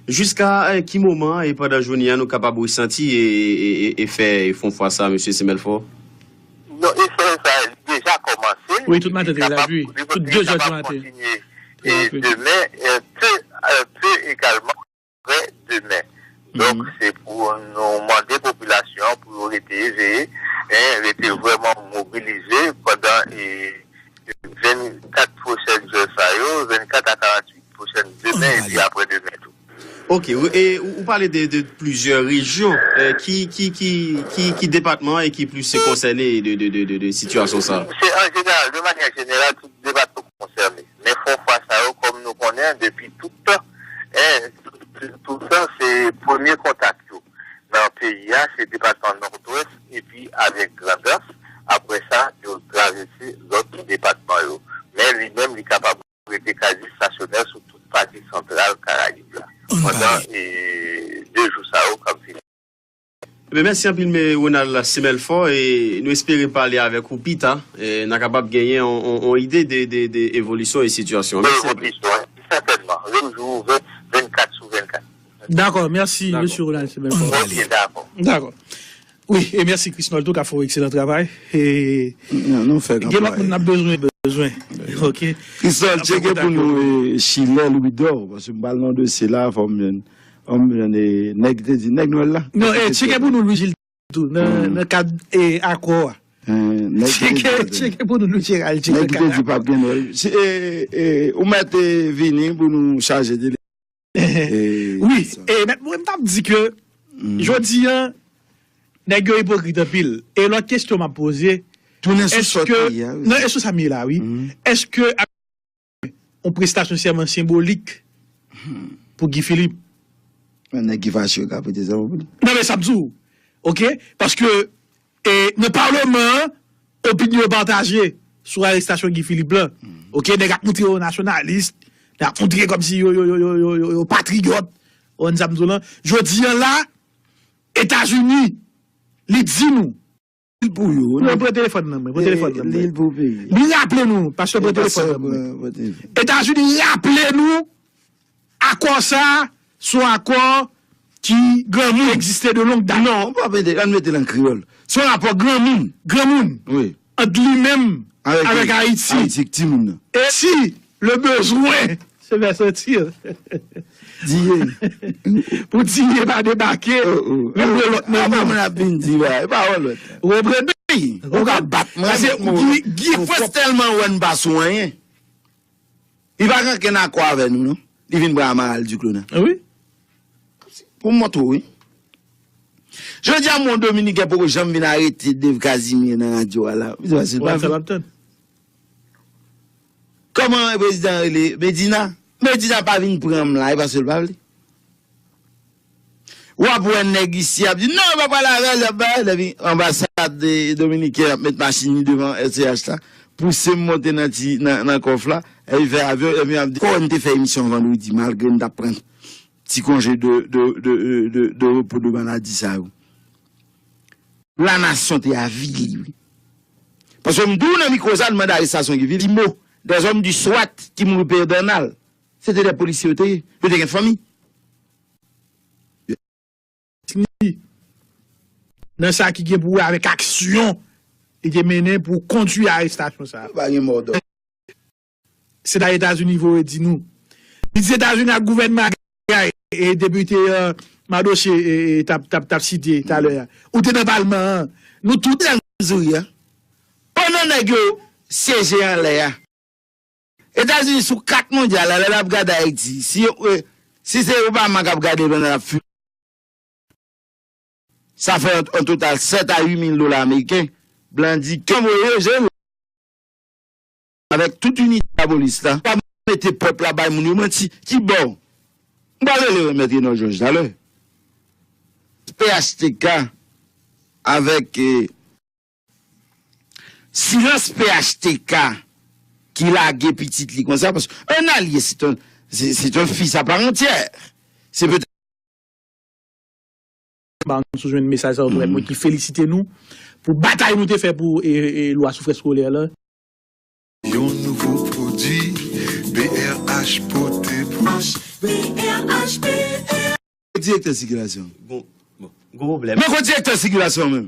Jiska, e, ki moman e pandan jounen an nou kapab resanti e, e, e, efè fon fwa sa, mesye Semelfort? Non, efè sa, li deja kòmanse. Wi, tout maten te gen lapli. Tout de zè di maten. E demen, e, pe, e, pe egalman. Prè demen. Donk, se pou nou mande popilasyon an pou yo rete eveye, en, rete vrèman mobilize pandan, e, vennkat pwochèn zè sa yo, vennkat a karanntuit pwochèn demen, epi aprè demen tou. Ok, e ou, ou pale de, de plizyè rejyon, e, ki, ki, ki, ki, ki depatman e ki plis konsène de, de, de, de, de sitiyasyon sa? Se an jeneral, de manyè jeneral, tout depatman konsène. Men fon fwa sa yo, kòm nou konnen, depi tout tan, en, tout tan, se premye kontak yo nan peyi a, se depatman Nòdwès, epi avèk Grandans. Apre sa, yo travèse lòt depatman yo. Men li menm, li kapab rete kazi stasyonè sou tout pati santral Karayib la. Pandan Men mèsi anpil, men Ronald Semelfort, e nou espere pale avèk ou pita, e n a kapab genyen yon, yon, yon ide de, de, de evolisyon e sitiyasyon. Mèsi anpil. Evolisyon, sètènman. Rèl jou ouvè vennkat sou vennkat. Dakò, mèsi, mesye Ronald Semelfort. Ok, dakò. Dakò. Wi, e mèsi Krisnol tou k ap fè yon ekselan travay. E non, nou fè gen lòt moun n ap bezwen, bezwen. Ok. Krisnol, tcheke pou nou, e, Chilè Louidor, paske m pral nan dosye la, fò m jwenn, fò m jwenn, e, nèg ki te di, nèg Nwèl la. Non, e, tcheke pou nou Louis Gilles tou, nan, nan kad, e, akò a. Tcheke, tcheke pou nou Louis Gérald, tcheke. Nèg ki te di p ap gen Nwèl. Si, e, e, ou mèt, e, vini pou nou chaje de Wi, e mèt mwen m t ap di ke jodi a, nèg yo ipokrit anpil. E lòt kesyon m ap poze, tounen sou sòt peyi a, wi. Non, e sou sa m ye la, wi. Èske ap yon prestasyon sèman senbolik pou Guy Philippe? Men nèg ki fache yo ka prete sèman pou li. Non, men sa m di w, ok? Paske E nan palman an, opinyon yo pataje sou arestasyon Guy Philippe lan. Ok, nèg ap montre yo nasyonalis, nèg ap montre kòmsi yo, yo, yo, yo, yo, yo, yo patriyòt. Ou konn sa m di w lan? Jodi a la, Etazini, li di nou. Li pou yo, non, pran telefòn nan mwen, pran telefòn nan mwen. Li pou peyi. Li raple nou, pastè, pran telefòn nan mwen. Etazini raple nou akò sa a, se yon akò ki granmoun, egziste de longue date. Non, pa mete, ann mete l an kreyòl. Se yon rapò granmoun. Granmoun. Wi. Ant li menm avèk Ayiti. Ayiti, ak timoun nan. E si le besoin se fait sentir. Diye. Pou Diye pa debake, nou dwe lòt nan mond. Apa mwen ap vin di, e pa yon lòt. Ou konprann? Ou ka bat mwen. Paske Guy Frantz tèlman wè n pa sou anyen. Li pa gen okenn akò avè nou, non. Li vin pran Amaral Duclos nan. Wi. Pou m montre w, wi. Jodi a, yon Dominiken poko janm vin arete Dave Casimir nan radyo a la. Li di, paske l pa vle. Kòman prezidan rele? Medina? Medina pa vin pran m la, e paske l pa vle. W ap wè nèg isi ap di, "Non, yo pa pale avè l, y ap bay." Epi anbasad dominiken ap met machin li devan S C H la, pouse m monte nan ti, nan, nan kòf la, epi fè avyon, epi ap di, "Kò n te fè emisyon vandredi, malgre n t ap pran ti konje de, de, de, de, de repo de maladi sa yo." Lanasyon te avili, wi. Paske m di w nan mikwo sa, n mande arestasyon Guy Philippe, di mo, des hommes du SWAT ki mouri Pedernal, se te de polisye yo te ye, yo te gen fanmi. Nan sa ki gen pou wè avèk aksyon li te mennen pou kondui arestasyon sa a. Pa gen mòdò. Sena Etazini voye di nou. Li di Etazini ak gouvènman Ameriken, e depite, e, Mardoché, e, e, t ap, t ap, t ap site talè a. Ou te nan palman an. Nou tout nan Mizouri a. Pandan nèg yo syeje anlè a. Etazini sou kat mondyal la, lè l ap gade Ayiti, si, e, si se Obama k ap gade pandan l ap fi-, sa fè an, an total sèt a uit mil dola ameriken, blan di, "Kenbe yo, jere yo." Avèk tout inite lapolis la, pa mete pèp la bay moun yo manti. Ki bò? M pral rele Mèt Renò Jòj talè. P H T K avèk, e, silans P H T K ki lage pitit li konsa, paske un allié, c'est un, c'est, c'est un fils à part entière. Se petèt Ba nou sou jwenn mesaj sa yo pou mwen ki felisite nou pou batay nou te fè pou, e, e, lwa sou frè eskolè la. Yon nouvo pwodui B R H pote pou. B R H B R. Direktè sikilasyon. Bon, bon, gwo pwoblèm. Men gwo direktè sikilasyon menm.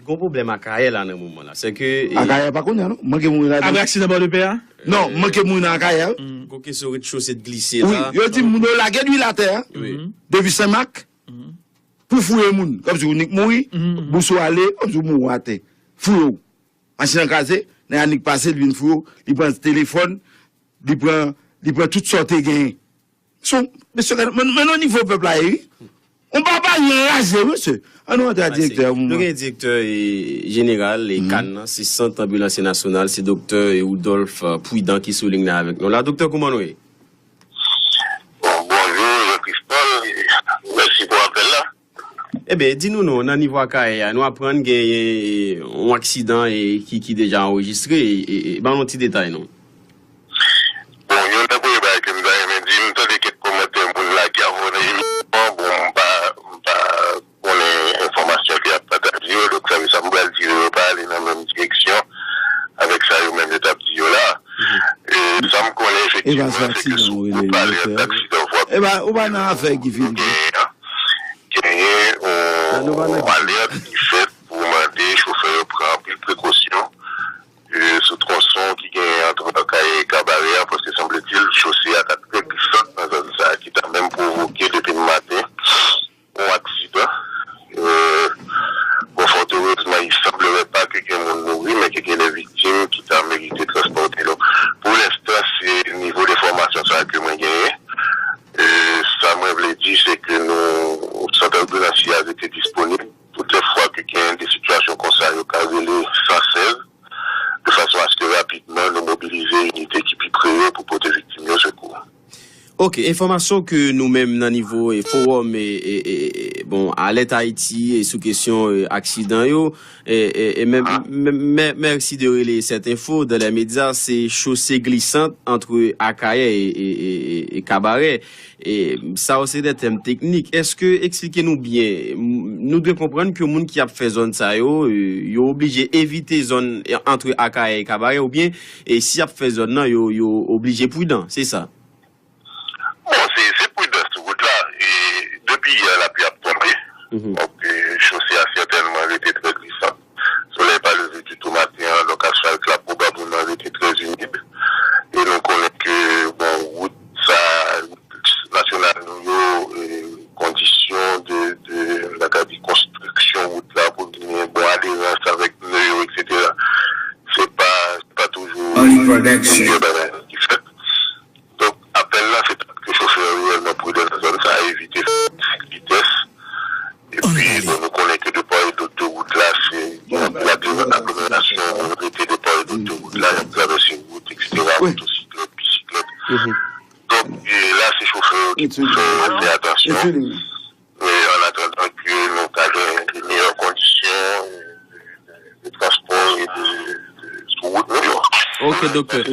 Gwo pwoblèm Akayè la nan moman la. Se ke, e, Akayè pa kounye a, non. Manke mouri la. Apre aksidan bò de pè a? Non, manke mouri nan Akayè, wi. Gwo kesyon rechose t glise la. Wi, yo di moun yo lage lwil atè a. Wi. Depi Senmak. Pou fouye moun. Kòmsi ou nik mouri, bous ou ale, kòmsi ou mouri atè. Fouye w. Machin nan kraze, nèg la nik pase, li vin fouye w, li pran telefòn, li pran, li pran tout sa w te genyen. Son, mesye, men, men nan nivo pèp la ye, wi. On papa anraje, mesye. Ann nou antre a direktè a pou mwen. Nou gen direktè, e, jeneral, e, CAN nan, se Sant Anbilansye Nasyonal, se doktè, e, Woudòlf, e, Pwidan ki sou liy la avèk nou la. Doktè, kòman nou ye? Bon, bonjou, Jean Christol, e, mèsi pou apèl la. Ebyen, di nou non, nan nivo Akayè a, nou aprann genyen, e, yon aksidan, e, ki, ki deja anrejistre, e, e, e, ban nou ti detay non. Bon, youn nan premye bagay ke m ta renmen di, m tande kèk kòmantè moun la ki ap vòlè emisyon an, bon, m pa, m pa konnen enfòmasyon Konnen efektivman se ke sou wout la, lè aksidan vwa genyen, genyen yon alèt ki fèt pou mande chofè yo pran anpil prekosyon sou twonson ki genyen ant Akayè e Kabarè a, paske sanbletil chose a ta trè glisant nan zòn sa a, ki ta menm pwovoke depi maten yon aksidan. Bon, fòterezman, il semblerait pas ke gen moun mouri, men ke gen de viktim ki ta merite transpòte. Donk, pou lenstan, se nivo de fòmasyon sa a ke mwen genyen. Sa mwen vle di, se ke nou, sant òdonans yo rete disponib. Tout lè fwa ke gen de sitiyasyon konsa, yo ka rele san sèz, de fason aske rapidman nou mobilize inite ki pi pre yo pou pote viktim yo sekou. Ok, enfòmasyon ke nou menm nan nivo e, fowòm e, e, e, e, bon, Alèt Ayiti e sou kesyon e, aksidan yo, e, e, e men, men, men, mèsi de rele sèt enfo dans les médias, se chaussée glissante entre Akayè e, e, e, e, e Kabarè. E, sa yo se de tèm teknik. Èske, eksplike nou byen, nou dwe konprann ke moun ki ap fè zòn sa yo, yo oblije evite zòn antre Akayè e Kabarè oubyen e si y ap fè zòn nan, yo, yo oblije pridan, se sa? Bon, se, se pridan sou wout la. E depi yè, lapli ap tonbe. Donk, e, chose a sètènman rete trè glisan. Solèy pa leve ditou maten an, donk asfalt la pwobableman rete trè imid. E nou konnen ke, bon, wout sa, wout nasyonal nou yo, e, kondisyon de, de, n a ka di konstriksyon wout la pou genyen bon aderans avèk pne yo, etsetera. Se pa, se pa toujou yon bagay ki fèt. Donk, apèl la, se pou ke chofè yo reyèlman pridan nan zòn sa a, evite fè eksè vitès. Epi, bon, nou konnen ke de part et d'autre de wout la, se gen anpil aglomerasyon, moun rete de part et d'autre de wout la, y ap travèse wout, etsetera, motosiklèt, bisiklèt. Donk, e la, se chofè yo ki pou fè, fè atansyon. E, an atandan ke nou ka gen de meyè kondisyon de transpò e de, de, sou wout nou yo. Ok, doktè.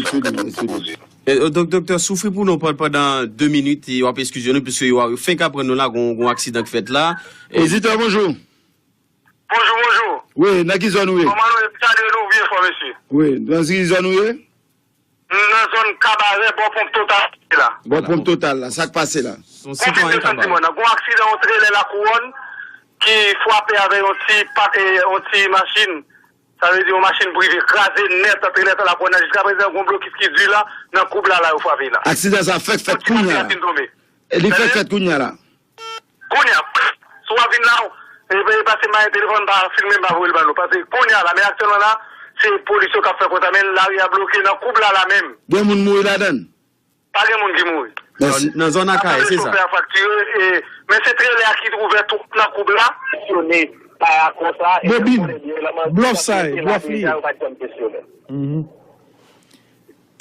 Donk, doktè, soufri pou nou pandan de minit e w ap eskize nou, piske yo fenk aprann nou la, gon, gon aksidan k fèt la. Oditè, bonjou. Bonjou, bonjou. Wi, nan ki zòn ou ye? Kòman nou ye? M salye nou byen fò, mesye. Wi, nan ki zòn ou ye? M nan zòn Kabarè, bò ponp Total la. Bò ponp Total la, sa k pase la? Konfizyon santiman nan. Gon aksidan yon trelè Lakouwòn ki frape avè yon ti, yon ti machin. Sa vle di yon machin prive kraze nèt, trelè sa Lakouwòn nan. Jiskaprezan, gon blokis ki di la, nan koub la, la yo frape la. Aksidan sa fèk fèt kounye a la. Li fèk fèt kounye a la. Kounye a, si w ap vin la, e, e, pase m pa gen telefòn, m pa filme, m pa voye l ban nou. Pase kounye a la, men aktyèlman la, se polis yo k ap fè konsa, men lari a bloke nan koub la, la menm. Gen moun mouri ladan l? Pa gen moun ki mouri. Mèsi. Nan zòn Akayè, se sa. Chofè a fraktire, e, men se trelè a ki ouvè twòp nan koub la. Fonksyone pa konsa, e bobin, blòf sa ye, blòf li ye. Yo pa t janm kesyone.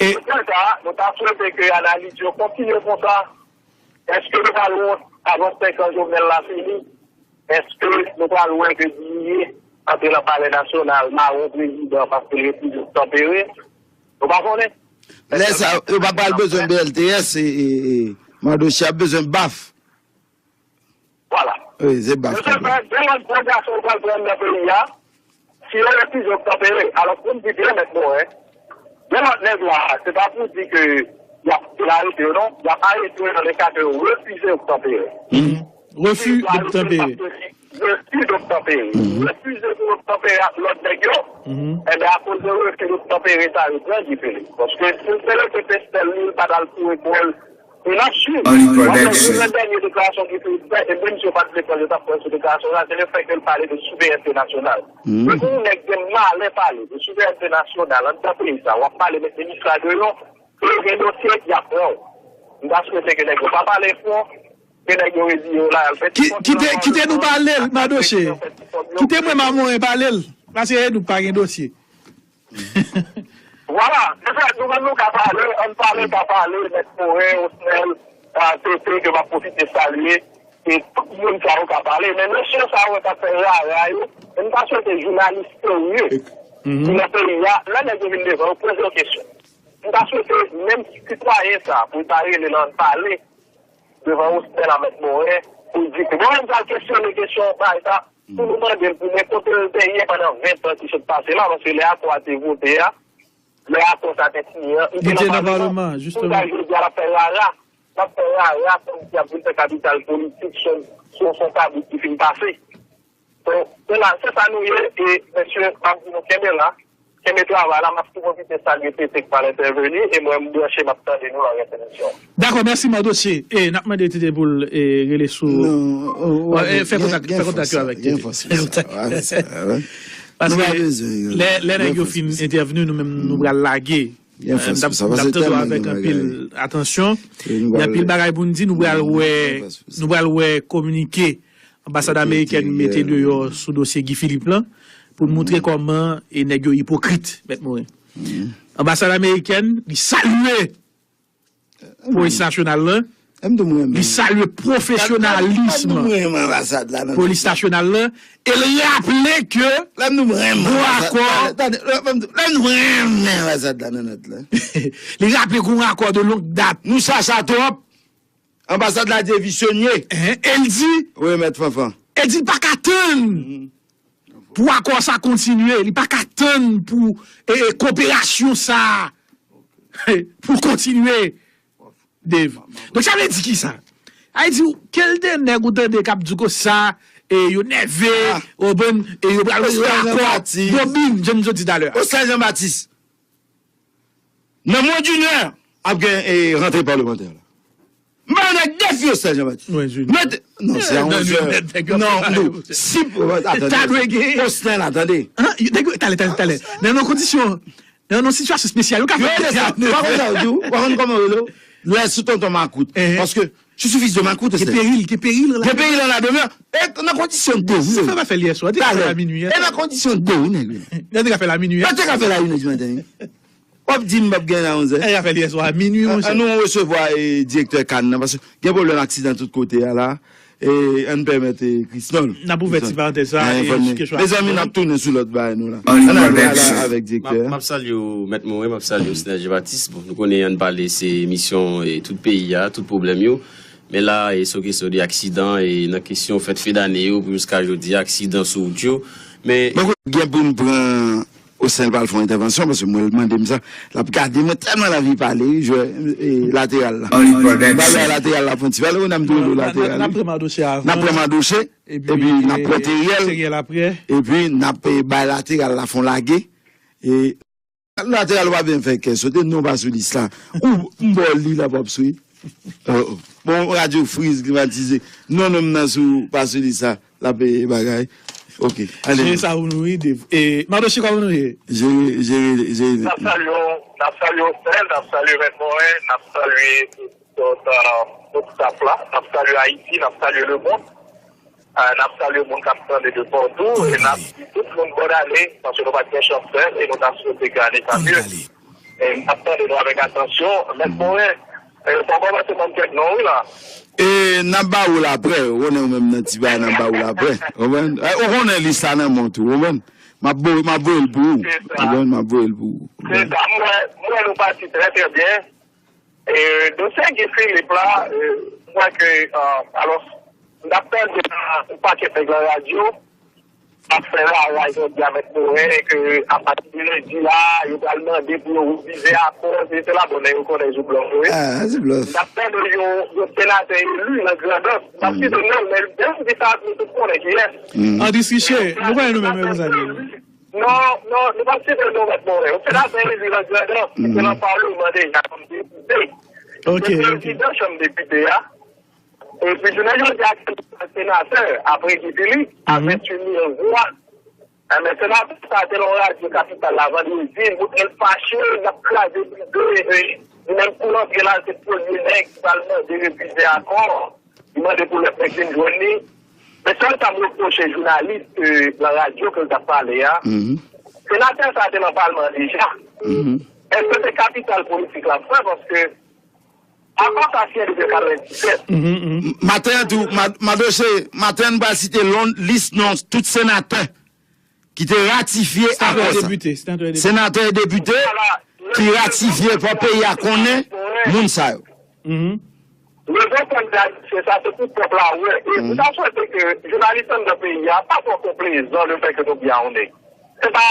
E sa, nou ta swete ke analiz yo kontinye konsa. Èske nou pral wont avan senk an Jovenel la fini? Èske nou pral wè ke Didier antre nan Palè Nasyonal, mawon prezidan, paske l refize obtanpere? Nou pa konnen. Lè sa, yo pa pral bezwen B L T S, e, e, e, Mardochée ap bezwen baf. Vwala. Wi, se baf. Mesye, gen lòt gwo gason yo pral pran nan peyi a. Si yo refize obtanpere, alò pou m di byen nèt, bon, en, gen lòt nèg la, se pa pou di ke y ap arete yo, non. Y ap arete yo nan le ka ke yo refize obtanpere. Refi d'obtempérer. Refi d'obtempérer. Refize pou obtanpere ak lòt nèg yo, enben, akoz de refi d'obtanpere sa yo pran difere. Paske si se rete pèsonèl li, li pa t al foure kò l. E n ap swiv. Only Production. Yon nan dènye deklarasyon ki te fèt, e menm si yo pa t vle pran, yo t ap pran sou deklarasyon sa, se le fèt ke l pale de souverènte nasyonal. E pou yon nèg gen malè pale de souverènte nasyonal anndan peyi sa, w ap pale met minis la deyò, e gen dosye y ap pran w. M ta swete ke nèg yo pa pale fò, ke nèg yo reziye yo la, y al fè ti kont yo. Kite nou pale l, Madoche. Kite mwen Mamoren pale l. Paske nou pa gen dosye. Vwala, se sa, nou menm nou ka pale, ann pale, pa pale, Mèt Moren, Osnèl, Pepe, ke m ap pwofite salye, e tout moun sa yo ka pale, men mesye sa yo k ap fè rara yo, m ta swete jounalis serye ki nan peyi a, lè nèg yo vin devan yo, poze yo kesyon. M ta swete menm sitwayen sa, pou l ta rele l ann pale devan Osnèl a Mèt Moren, pou l di ke, bon, m pral kesyone kesyon bagay sa, pou nou mande l pou mwen kote l te ye pandan ven tan ki sot pase la, paske lè akò a te vote a, lè akò sa te siyen an, li te nan palman. Pou l bay jodi a, l ap fè rara. L ap fè rara kòmsi y ap vin fè kapital politik sou, sou, sou yon kabrit ki fin pase. Donk, se la, se sa nou ye, e mesye, m ap di nou kenbe la, kenbe travay la, m ap tou pwofite salye T T k pa l entèveni, e mwen m branche, m ap tande nou nan rès emisyon. Dakò, mèsi Mardochée. E n ap mande T T pou l e, rele sou. Non, ou, ou, fè kontak, fè kontak yo avèk T T. Fè kontak. Paske lè, lè nèg yo fin entèvni, nou menm nou pral lage. M t ap toujou avèk anpil atansyon. Gen anpil bagay pou n di, nou pral wè, nou pral wè kominike anbasad amerikèn mete deyò sou dosye Guy Philippe lan, pou l moutre kòman e nèg yo ipokrit, Mèt Morin. Anbasad amerikèn, li salye polis nasyonal lan, li salye pwofesyonalism polis nasyonal lan, e l raple ke gwo akò. Lè m nou renmen anbasad la nan nòt la. Li raple gwo akò de longue date. Nou chacha twòp. Anbasad la devisyonye. E l di. Wi, Mèt Fanfan. E l di l pa ka tann pou akò sa kontinye. Li pa ka tann pou e, e, koperasyon sa pou kontinye. Dave. Donk, sa vle di kisa? Sa vle di, kèl de nèg ou tande k ap di konsa, e yo nève, ou konprann, e yo pral rele akò. Bobin, jan m di talè. Ostan Jean Baptiste. Nan mwen di nè, ap gen e, rantre palmantè la. M ba yon nèg defi Ostan Jean Baptiste. Mwen di nè. Mete, non, se a onz è. Non, non, si, atande. Ostan la, tande. Talè, talè, talè. Nan yon kondisyon, nan yon sitiyasyon espesyal, ou ka fè. Yo rele sa, pa konn sa yo di w, pa konn kòman yo rele w. Lè sou tonton makout. Paske, je suis fils de makout, Ostan. Gen peril, gen peril la. Gen peril an la demè. E nan kondisyon de ou. Sa fè pa fè l yè swa, te ka fè l a minui. E nan kondisyon de ou, nèg. Yo te ka fè l a minui. Yo te ka fè l a une heure du matin, wi. W ap di m p ap gen a onz è. E afè l yè swa, minui, monchè. An nou resevwa e, direktè Kann nan, paske gen pwoblèm aksidan tout kote a la. E ann pèmèt e, Krisnòl. N ap ouvè ti parantèz sa e sou kesyon. Mezanmi, n ap tounen sou lòt bagay nou la. Ann ale la avèk direktè. M ap, m ap salye w, Mèt Morin, m ap salye w, Sinèji Batis. Bon, nou konnen ann pale se emisyon e, tout peyi a, tout pwoblèm yo. Men la, e sou kesyon de aksidan, e nan kesyon fèt fen dane yo, pou jiska jodi a, aksidan sou wout yo. Men. Mwen kwè gen pou n pran Ostan pral fè yon entèvansyon, paske mwen, l mande m sa. L ap gade mwen, tèlman l anvi pale, wi, jwè e, lateral la. Bal la, lateral la, fè yon ti pale, wi, n ap toujou lateral. N ap pran Madoche avan. N ap pran Madoche, epi n ap pran Teriel. Epi n ap e, bay lateral la fè yon lage. E, lateral pa byen fè kè sote, non pa sou lis la. Ou, m ba w li la, p ap sou. Oh, oh. Bon, radyo friz, klimatize. Non, non, m nan sou, pa sou lis la. L ap e, bagay. Ok, ale. Jere sa pou nou, wi, Dave. E, Madoche, kòman nou ye? Jere, jere, jere. N ap salye w, n ap salye w, Sèl, n ap salye Mèt Morin, n ap salye tout, tout, tout staff la, n ap salye Ayiti, n ap salye lemonn. Ah, n ap salye moun k ap tande de patou, e n ap di tout moun bòn ane, paske nou pa t gen chans fè l, e nou ta swete ke ane sa mye. E n ap tande nou avèk atansyon. Mèt Morin, e, fò w kòmanse ban m kèk non, wi, la. E n ap ba ou l aprè, ou konnen ou menm nan ti bagay, n ap ba ou l aprè. Ou konprann? E, ou konnen lis la nan men w tou, ou konprann? M ap voye, m ap voye l pou ou. Ou konprann? M ap voye l pou ou. Se sa, m wè, m wè nou pati trè, trè byen. E, dosye Guy Philippe la, e, m kwè ke, e, alò, n ap tande yon pakèt nèg nan radyo, ap fè rara jodi a Mèt Morin, ke apati de lendi la, yo pral mande pou yo revize akò, se, se la, bon, nèg yo konnen se blòf yo ye. Ah, se blòf. N ap tande yon, yon senatè eli nan Grandans, m ap site non l, men lè m di sa, nou tout konnen kiyès. Andris Riché, nou konnen nou menm, nou konnen. Non, non, nou p ap site non Mèt Morin. Yon senatè eli nan Grandans, ki te nan palman deja kòm depite. Ok, ok. Prezidan chanm depite a. Epi jounen jodi a, senatè, apre Guy Philippe, a ventuit mil vwa. Enben, senatè sa te nan radyo kapital la vandredi, li montre l fache, l ap kraze brize, e, li menm kou l antre la, se premye nèg ki pral mande revize akò. Li mande pou lòt nèg vin jwenn li. Men sèl sa m repwoche jounalis, e, nan radyo ke l t ap pale a, senatè sa a te nan palman deja. Èske se kapital politik l ap fè? Paske akò sa siyen depi katrevenndisèt. Maten an tou, Ma-, Madoche, maten an n pral site lon-, lis non tout senatè ki te ratifye akò sa. Senatè e depite, senatè e depite. Senatè e depite ki ratifye pou peyi a konnen moun sa yo. Rezon pou m te ratifye sa, se pou pèp la wè. E m ta swete ke jounalis anndan peyi a pa twò konplezan lefètke nou byen onnen. Se pa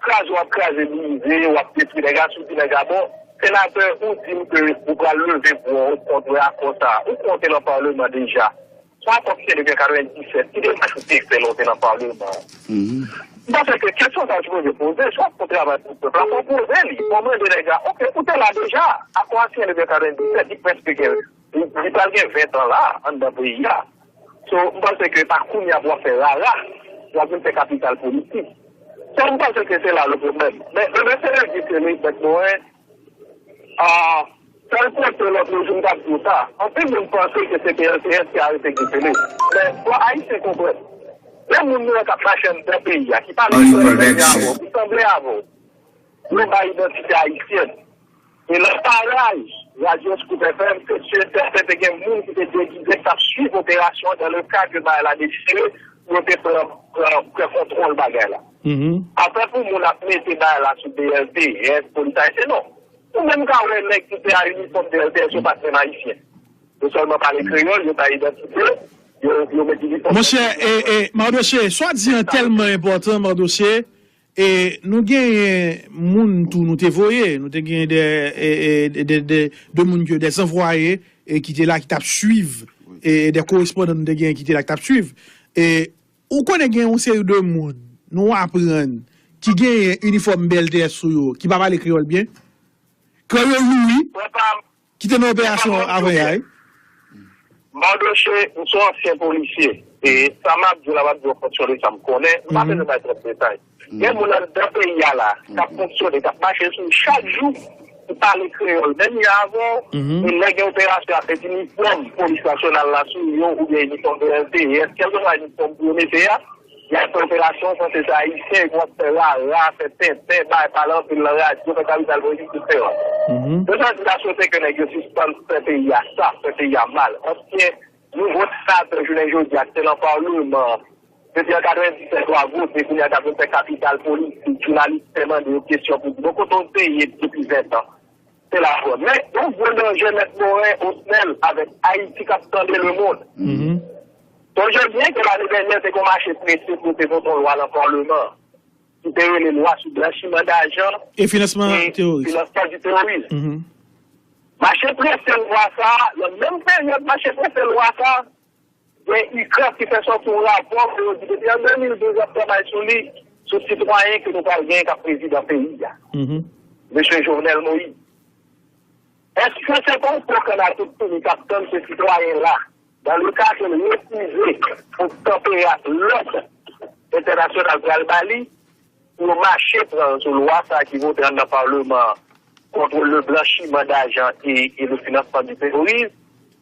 kraze, w ap kraze, brize, w ap detwi nèg la, si w di nèg la, bon, senatè, ou di m ke ou pral leve vwa w kont akò sa a. Ou konte nan palman deja. Se yon akò ki siyen depi an katrevenndisèt. Ki demach ou te fè lè w te nan palman an? M panse ke kesyon sa a sipoze poze, se w ap fè yon travay pou pèp la, fò w poze li. Fò w mande nèg la, oke, ou te la deja. Akò a siyen depi an katrevenndisèt, li prèske gen, li, li pral gen ven tan la, anndan peyi a. So, m panse ke pa kounye a pou w ap fè rara, w ap vin fè kapital politik. So, m panse ke se la le pwoblèm. Men, men, men se le di ke li, mèt Moren, a, sèl kote lòt le jou m t ap di w sa, anpil moun panse ke se P L T S ki arete Guy Philippe. Men, fò Ayisyen konprann. Lè moun nou wè k ap mache anndan peyi a, ki pale kreyòl menm jan avè w, ki sanble avè w, yo bay idantite ayisyèn. E nan paraj, radyo Scoop F M, se si e sèten te gen moun ki te degize, k t ap swiv operasyon an, dans le cas que bagay la dejenere, pou yo te pran, pran, pran kontwòl bagay la. Afè pou moun ap mete bagay la sou B L T S, polis ayisyen, non. Ou menm ka wè nèg ki te a inifòm B L T S, yo pa t menm ayisyen. Yo sèlman pale kreyòl, yo bay idantite, yo, yo met inifòm. Monchè, e, e, Mardochée, swa di an tèlman enpòtan, Mardochée, e nou genyen moun tou nou te voye, nou te genyen de, e, e, de, de, de, de moun ke, de zanvwaye, e ki te la, ki t ap swiv, e de korespondan nou te genyen ki te la, ki t ap swiv. E ou konnen gen yon seri de moun, nou aprann, ki genyen inifòm B L T S sou yo, ki pa pale kreyòl byen, kreyòl yo louri, ki te nan operasyon avanyè a, wi. Mardochée, m se yon ansyen polisye. E sa m ap di w la, m ap di w an fonksyon de sa m konnen. M pa bezwen bay twòp detay. Gen moun anndan peyi a la, k ap fonksyone, k ap mache sou chak jou, ki pale kreyòl. Menm jan avè w, e lè gen operasyon, y ap met inifòm polis nasyonal la sou yo, oubyen inifòm P L T S, kèlkeswa inifòm pou yo mete a, y ap fè operasyon, panse se ayisyen, epi w ap fè rara, fè tenten, bay, pale anpil nan radyo, fè kapital politik, etsetera. Yo santi ta swete ke nèg yo sispann fè peyi a sal, fè peyi a mal. Ansyen nouvo senatè jounen jodi a, ki te nan palman an, depi an katrevenndisèt, yo ap vote, kounye a, y ap vin fè kapital politik, jounalis te mande yo kesyon pou di, bon, kote w te ye depi ven tan? Se la prèv. Men, yon gwo danje, mèt Moren, Osnèl, avèk Ayiti k ap tande lemonn. Sonje byen ke lane dènyè, te gen yon mache prese pou yo te vote yon lwa nan palman an, ki te rele lwa sou blanchiman dajan e finansman di teworis. Mache prese lwa sa a, nan menm peryòd mache prese lwa sa a, gen ikraf ki fè sòti yon rapò ke yo di depi an de mil douz y ap travay sou li, sou sitwayen ke nou pral genyen k ap prezidan peyi a. Mesye Jovenel Moïse. Èske se pa yon pokannad tout fini k ap tann se sitwayen la, dans le cas ke l refize pou tanpere ak lòd entènasyonal pral ba li, pou yo mache pran l sou lwa sa a ki vote anndan palman an kont le blanchiman dajan e, e le finansman di teworis,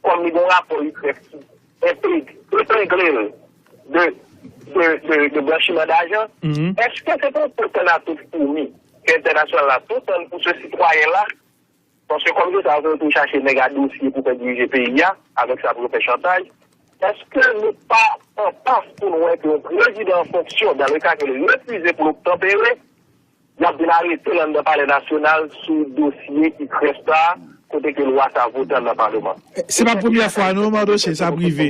kòm li gen yon rapò ikrèf ki enteg-, epegle l de, de, de, de blanchiman dajan, èske se pa yon pokannad tout fini ke entènasyonal la tou tann pou se sitwayen la? Paske kòm se sa, yo tou chache nèg a dosye pou fè dirije peyi a, avèk sa pou yo fè chantaj. Èske nou pa an pas pou n wè ke yon prezidan an fonksyon, dans le cas ke l refize pou l obtanpere, y ap vin arete l anndan Palè Nasyonal sou dosye ikrèf sa a, kote ke lwa sa a vote anndan Palman an? Se pa premyè fwa non, Mardochée, sa ap rive.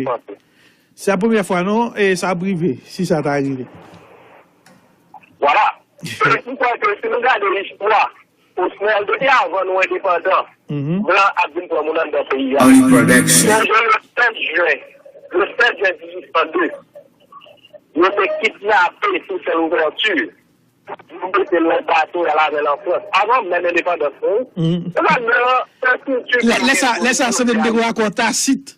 Se pa premyè fwa non, e sa ap rive, si sa ta rive. Vwala. Se poukwa ke si nou gade listwa, Osnèl, depi avan nou endepandan, blan ap vin pran moun anndan peyi a. Sonje le sèt jen, le sèt jen dizuit san de, yo te kidnape Toussaint Louverture, yo mete l nan bato, y al avè l an Frans. Avan menm endepandans nou, se pa nan, nan kilti. Lè, lè sa, lè sa, se te yon akò tasit.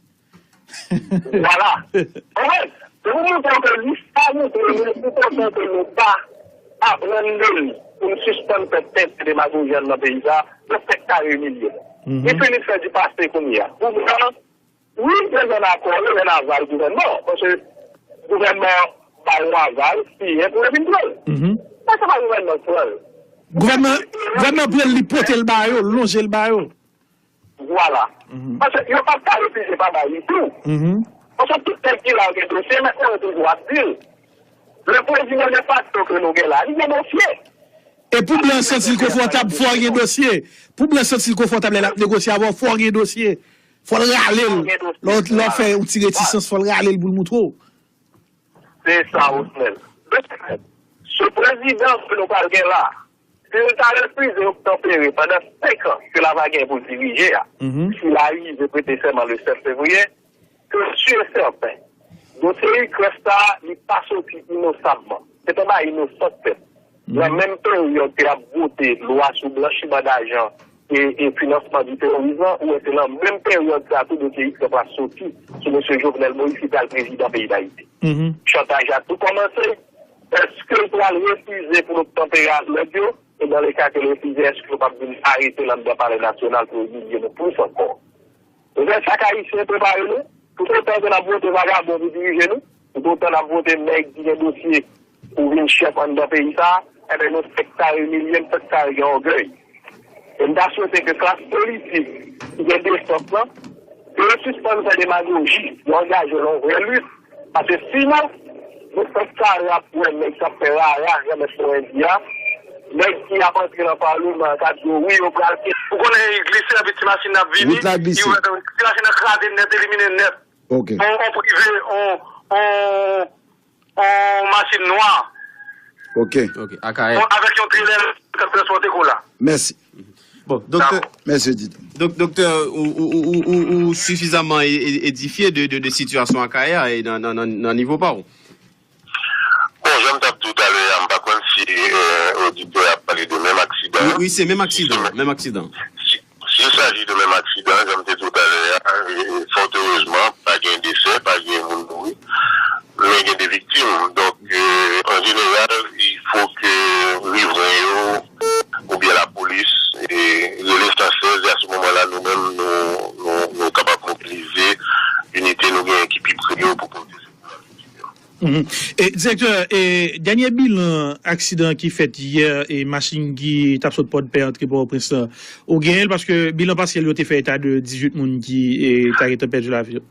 Vwala. Konprann? Se pou montre w ke listwa montre nou enpòtan ke nou pa aprann de li, pou n sispann fè tenten demagoji anndan peyi sa a, pou fè kare milye. Li fini fè di pase kounye a. Pou mwen, wi, prezan akò, li renn aval gouvènman an, paske gouvènman an bay yon aval, siyen pou yo vin pran l. Men se pa gouvènman k pran l. Gouvènman, gouvènman pran l, li pote l ba yo, lonje l ba yo. Vwala. Paske yo p ap ka refize pa ba li tou. Paske tout nèg ki la yo gen dosye, men yo toujou ap di l. Le prezidan de facto ke nou gen la, li gen dosye. E pou blan santi l konfòtab, fò l gen dosye. Pou blan santi l konfòtab lè l ap negosye avè w, fò l gen dosye. Fò l rale l. Lè w, lè w fè yon ti retisans, fò l rale l pou l moutre w. Se sa, Osnèl. Se prezidan ke nou pral gen la. Si l ta refize obtanpere pandan senk an ke l ava gen pou l dirije a, si l arive prete sèman le sèt fevriye, ke si e sèten, dosye Ikrès sa a, li pa soti inosabman. Se pa bagay inosan k fèt. Nan menm peryòd ke y ap vote lwa sou blanchiman dajan e, e finansman di teworizm lan, ou wè se nan menm peryòd sa a tou dosye Ikrès la soti sou mesye Jovenel Moïse ki pral prezidan peyi Dayiti. Chantaj la tou kòmanse. Èske l pral refize pou l obtanpere ak nèg yo? E dans le cas ke l refize, èske yo p ap vin arete l anndan Palè Nasyonal pou yo imilye nou plis ankò? Ebyen, chak Ayisyen prepare nou. Toutotan ke n ap vote vagabon pou dirije nou, toutotan n ap vote nèg ki gen dosye pou vin chèf anndan peyi sa a, ebyen, nou fèk kare imilye, n fèk kare gen ògèy. E m ta swete ke klas politik ki gen desans lan, ke yo sispann fè demagoji, yo angaje nan yon vrè lit, paske sinon, nou fèk kare ap wè nèg k ap fè rara, janm fè yon endya, nèg ki ap antre nan palman k ap di w wi, yo pral fè. Ou konnen, li glise, epi ti machin nan ap vini, li ouvè, ti machin nan kraze nèt, elimine nèt. On, on prive, on, on, on machin nwa. Ok. Ok, Akayè. On, avèk yon trelè k ap transpòte kola. Mèsi. Bon, doktè, mèsi, Didon. Donk, doktè, ou, ou, ou, ou, ou sifizaman e- e- edifye de, de, de sitiyasyon Akayè a e nan, nan, nan, nan nivo pa w. Bon, jan m t ap di w talè a, m pa konn si euh, oditè a ap pale de menm aksidan. Wi, wi, se menm aksidan, menm aksidan. Si, si il s'agit de menm aksidan, jan m te di w talè a, euh, fòterezman, pa gen desè, pa gen moun mouri. Men gen de viktim. Donk, euh, an jeneral, il faut que rivren yo oubyen lapolis e rele san sèz, e a se moman la, nou menm, nou, nou, nou kapab mobilize inite nou genyen ki pi pre yo pou pote sekou la viktim yo. Mhm. E, direktè, e, dènye bilan aksidan ki fèt yè, e, machin ki t ap sot Pòdpè antre Pòtoprens lan, ou genyen l? Paske bilan pasyèl yo te fè eta de dizuit moun ki, e, ta gentan pèdi lavi yo.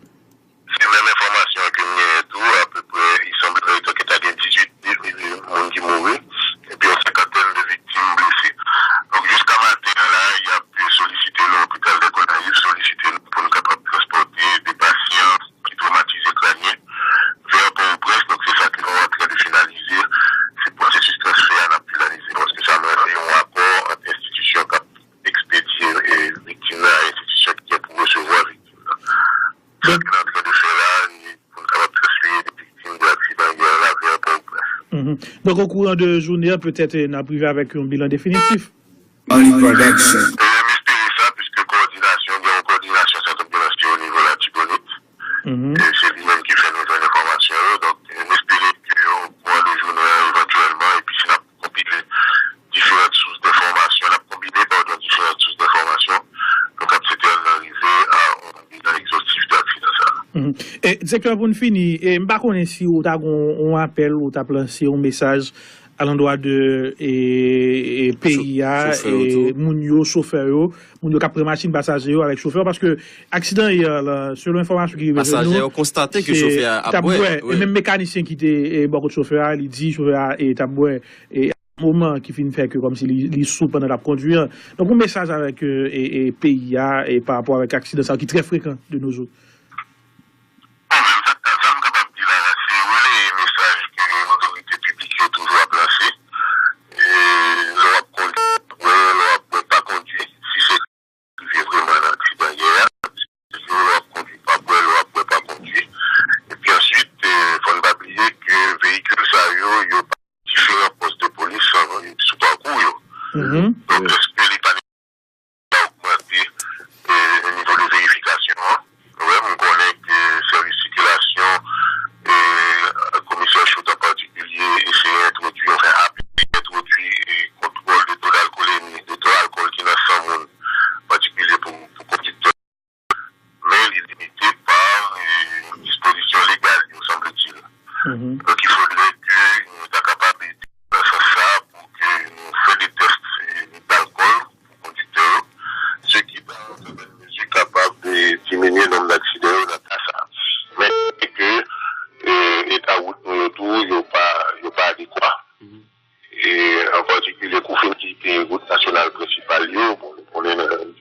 Se menm enfòmasyon ke m genyen tou, apeprè, il semblerait que ta gen dizuit moun ki mouri, epi yon senkantèn de viktim blese. Donk, jiska maten an la, y ap solisite nou, lopital de Gonayiv solisite nou pou n kapab transpòte de pasyan ki twomatize krânyen vè Pòtoprens. Donk, se sa ke nou antrè de finalize. Se pwosesis transfè a n ap finalize, paske sa mwen se yon rapò ant enstitisyon k ap ekspedye, e, viktim nan a enstitisyon ki gen pou resevwa viktim nan. Sa ke n antrè de fè la, e pou n kapab transfere de viktim de aksidan yè la vè Pòtoprens. Mhm. Donk, okouran de jounen an, petèt, e, n ap rive avèk yon bilan definitif. Money Production. E m espere sa, piske kowòdinasyon, gen yon kowòdinasyon sèt vyolans ki o nivo Latibonit. Mhm. E se li menm ki fè nou jwenn enfòmasyon yo. Donk, e, m espere ke okouran de jounen an, evantyèlman, epi si n ap konpile diferan sous denfòmasyon, n ap konbine, padon, diferan sous denfòmasyon, nou kap sètènman rive a yon bilan egzostif de aksidan sa a. Mhm. E, direktè, pou n fini, e, m pa konnen si ou ta gon yon apèl, ou t ap lanse yon mesaj alandwa de, e, e, peyi a, e, moun yo, chofè yo, moun yo k ap pran machin pasaje yo avèk chofè yo, paske aksidan yè la, selon enfòmasyon ki rive jwenn nou, pasaje yo konstate ke chofè a t ap bwè, e menm mekanisyen ki te, e, bò kot chofè a, li di chofè a, e, t ap bwè, e, moman ki fin fè ke kòmsi li, li sou pandan l ap kondwi an. Donk, yon mesaj avèk, e, e, e, peyi a, e, pa rapò avèk aksidan sa yo ki trè frekan de nos jours. Bon, menm sa, sa m kapab di la, la, se releye mesaj ke otorite piblik yo toujou ap lanse. E, lè w ap kondwi, bwè, lè w ap bwè, pa kondwi. Si se rive vrèman nan aksidan yè a, se lè w ap kondwi, pa bwè, lè w ap bwè, pa kondwi. Epi answit, e, fò n pa bliye ke veyikil sa yo, yo pa diferan pòs de polis, e, sou pakou yo. Donk, èske li pa pa ogmante, e, nivo de verifikasyon an. Ou wè, m konnen ke sèvis sikilasyon, e, komisè Choute an patikilye, eseye entwodui, anfen, aplike, entwodui, e, kontwòl de to dalkolemi, de to alkòl ki nan san moun, patikilye pou, pou kondiktè. Men li limite pa, e, dispozisyon legal yo, sanble-t-il. Donk, il faudrait que nou ta kapab ede nan sans sa pou ke nou fè de tès, e, dalkòl pou kondiktè yo, se ki ta, an sètèn mezi, kapab, e, diminye nonb aksidan yo nan ka sa a. Men, se ke, e, eta wout nou yo tou, yo pa, yo pa adekwa. E, an patikilye, kou fin kite wout nasyonal prensipal yo, bon, nou konnen nan,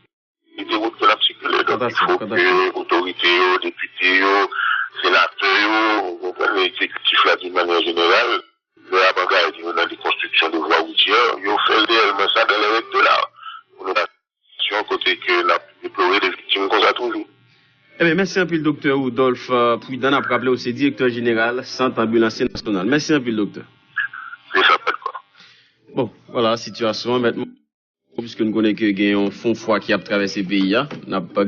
kite wout ke n ap sikile. Donk, il faut que otorite yo, depite yo, senatè yo, ou konprann, egzekitif la, d'une manière générale, Lè y ap angaje yo nan dekonstriksyon de vwa woutyè, yo fè reyèlman sa dans les règles de l'art. Pou nou pa sitiyasyon kote ke n ap deplore de viktim konsa toujou. Ebyen, mèsi anpil, Doktè Rudolph Prudent. N ap raple w se direktè jeneral Sant Anbilansye Nasyonal. Mèsi anpil, Doktè. Se sa, pa de kwa. Bon, vwala sitiyasyon an, mèt, piske n konnen ke gen yon fon fwa ki ap travèse peyi a, n ap gade